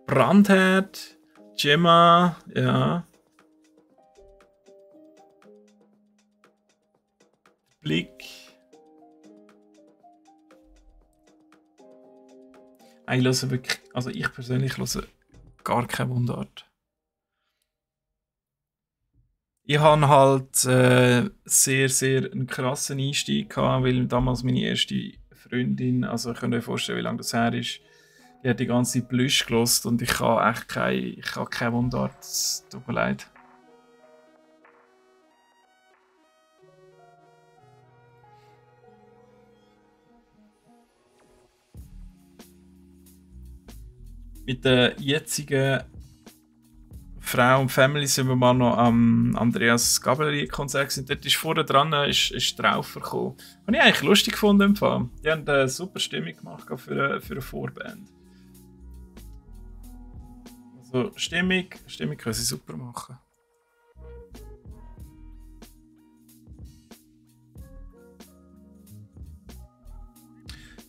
Brandherd, Gemma, ja. Blick. Ich höre wirklich, also ich persönlich höre gar keine Mundart. Ich hatte halt sehr, sehr einen krassen Einstieg gehabt, weil damals meine erste Freundin, also ich könnt euch vorstellen, wie lange das her ist, die hat die ganze Zeit Plüsch gehört und ich habe echt keine Mundart. Es tut mir leid. Mit der jetzigen Frau und Family sind wir mal noch am Andreas Gabelli-Konzert gewesen. Dort ist vorne dran ist drauf gekommen. Habe ich eigentlich lustig gefunden im Fall. Die haben eine super Stimmung gemacht für eine Vorband. Also Stimmung können sie super machen.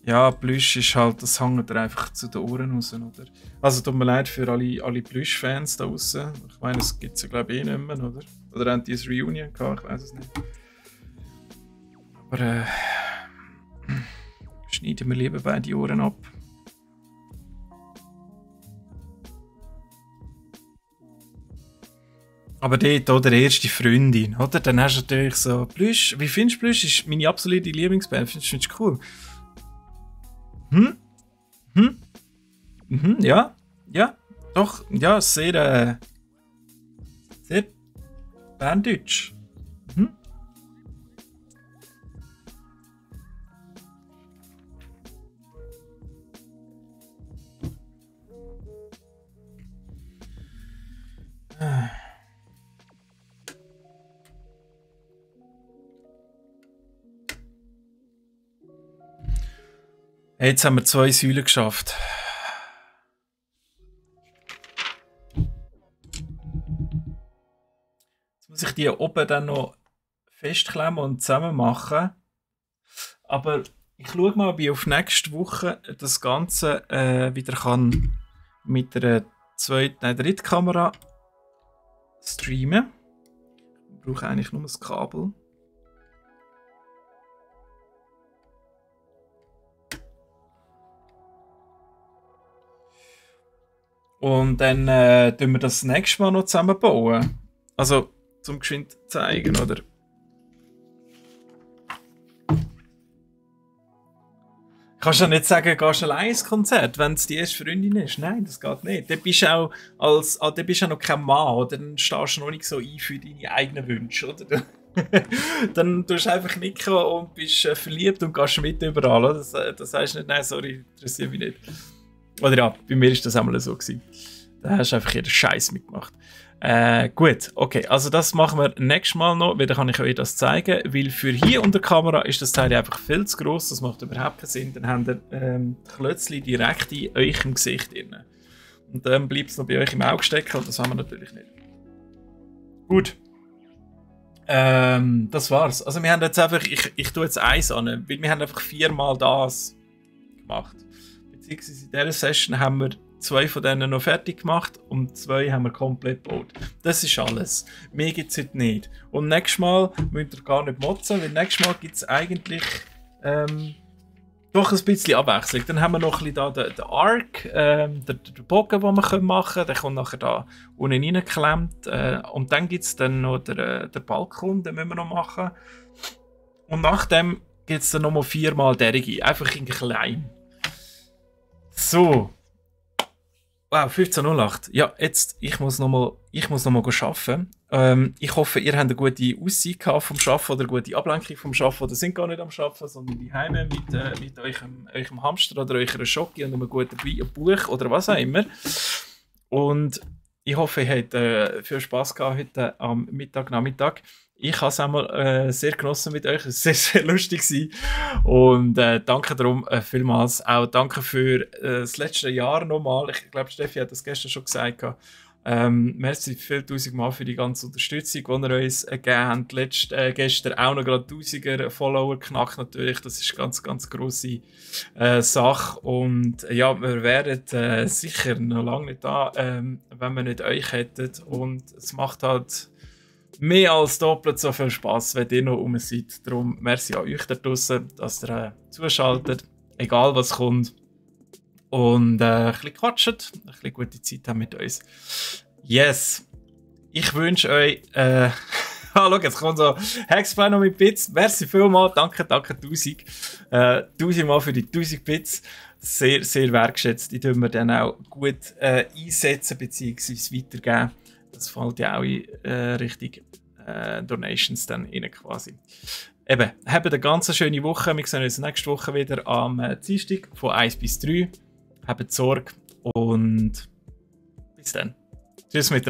Ja, Plüsch ist halt, das hängt dir einfach zu den Ohren raus, oder? Also tut mir leid für alle Plüsch-Fans da draußen. Ich meine, es gibt es ja glaube ich eh nicht mehr, oder? Oder haben die ein Reunion gehabt? Ich weiß es nicht. Aber schneiden wir lieber beide Ohren ab. Aber dort, oder erste Freundin, oder? Dann hast du natürlich so Plüsch. Wie findest du Plüsch? Ist meine absolute Lieblingsband. Findest du cool? Ja, ja, doch, ja, sehr Berndeutsch. Jetzt haben wir 2 Säulen geschafft. Jetzt muss ich die oben dann noch festklemmen und zusammen machen. Aber ich schaue mal, ob ich auf nächste Woche das Ganze wieder kann mit einer dritten Kamera streamen. Ich brauche eigentlich nur das Kabel. Und dann tun wir das nächste Mal noch zusammenbauen. Also, zum geschwind zeigen, oder? Kannst du ja nicht sagen, gehst allein ins Konzert, wenn es die erste Freundin ist. Nein, das geht nicht. Dann bist du auch dann bist du noch kein Mann, oder? Dann stehst du noch nicht so ein für deine eigenen Wünsche, oder? Dann tust du einfach nicken und bist verliebt und gehst mit überall, oder? Das heißt nicht, nein, sorry, interessiert mich nicht. Oder ja, bei mir war das einmal so gewesen. Da hast du einfach jeden Scheiß mitgemacht. Gut, okay, also das machen wir nächstes Mal noch, weil dann kann ich euch das zeigen, weil für hier unter der Kamera ist das Teil einfach viel zu gross, das macht überhaupt keinen Sinn, dann habt ihr die Klötzchen direkt in eurem Gesicht drin. Und dann bleibt es noch bei euch im Auge stecken und das haben wir natürlich nicht. Gut. Das war's. Also wir haben jetzt einfach, ich tue jetzt eins an, weil wir haben einfach 4-mal das gemacht. Beziehungsweise in dieser Session haben wir 2 von denen noch fertig gemacht und 2 haben wir komplett gebaut. Das ist alles. Mehr gibt es heute nicht. Und nächstes Mal müsst ihr gar nicht motzen, weil nächstes Mal gibt es eigentlich doch ein bisschen Abwechslung. Dann haben wir noch ein bisschen da den Arc, den Bogen, den wir machen können. Der kommt nachher da unten reingeklemmt. Und dann gibt es dann noch den Balkon, den müssen wir noch machen. Und nachdem gibt es dann nochmal 4-mal derige, einfach in klein. So. Wow, 15:08. Ja, jetzt, ich muss noch mal arbeiten. Ich hoffe, ihr habt eine gute Aussicht vom Arbeiten oder eine gute Ablenkung vom Arbeiten oder sind gar nicht am Arbeiten, sondern die Heime mit eurem Hamster oder eurer Schocke und einem guten Buch oder was auch immer. Und ich hoffe, ihr habt viel Spass gehabt heute am Nachmittag. Ich habe es einmal sehr genossen mit euch. Es war sehr, sehr lustig gewesen. Und danke darum vielmals. Auch danke für das letzte Jahr nochmal. Ich glaube, Steffi hat das gestern schon gesagt. Merci viel tausendmal für die ganze Unterstützung, die ihr uns gegeben habt. Gestern auch noch gerade 1000er Follower knackt natürlich. Das ist eine ganz, ganz grosse Sache. Und ja, wir wären sicher noch lange nicht da, wenn wir nicht euch hätten. Und es macht halt mehr als doppelt so viel Spass, wenn ihr noch rum seid. Darum merci an euch da draussen, dass ihr zuschaltet, egal was kommt. Und ein bisschen quatscht, ein bisschen gute Zeit haben mit uns. Yes! Ich wünsche euch... schau, jetzt kommt so Hexplay noch mit Bits. Merci vielmals, danke 1000. 1000 Mal für die 1000 Bits. Sehr, sehr wertgeschätzt. Die tun wir dann auch gut einsetzen bzw. weitergeben. Das fällt ja auch in Richtung Donations dann rein quasi. Eben, habt eine ganz schöne Woche. Wir sehen uns nächste Woche wieder am Dienstag von 1 bis 3. Habt Sorge und bis dann. Tschüss miteinander.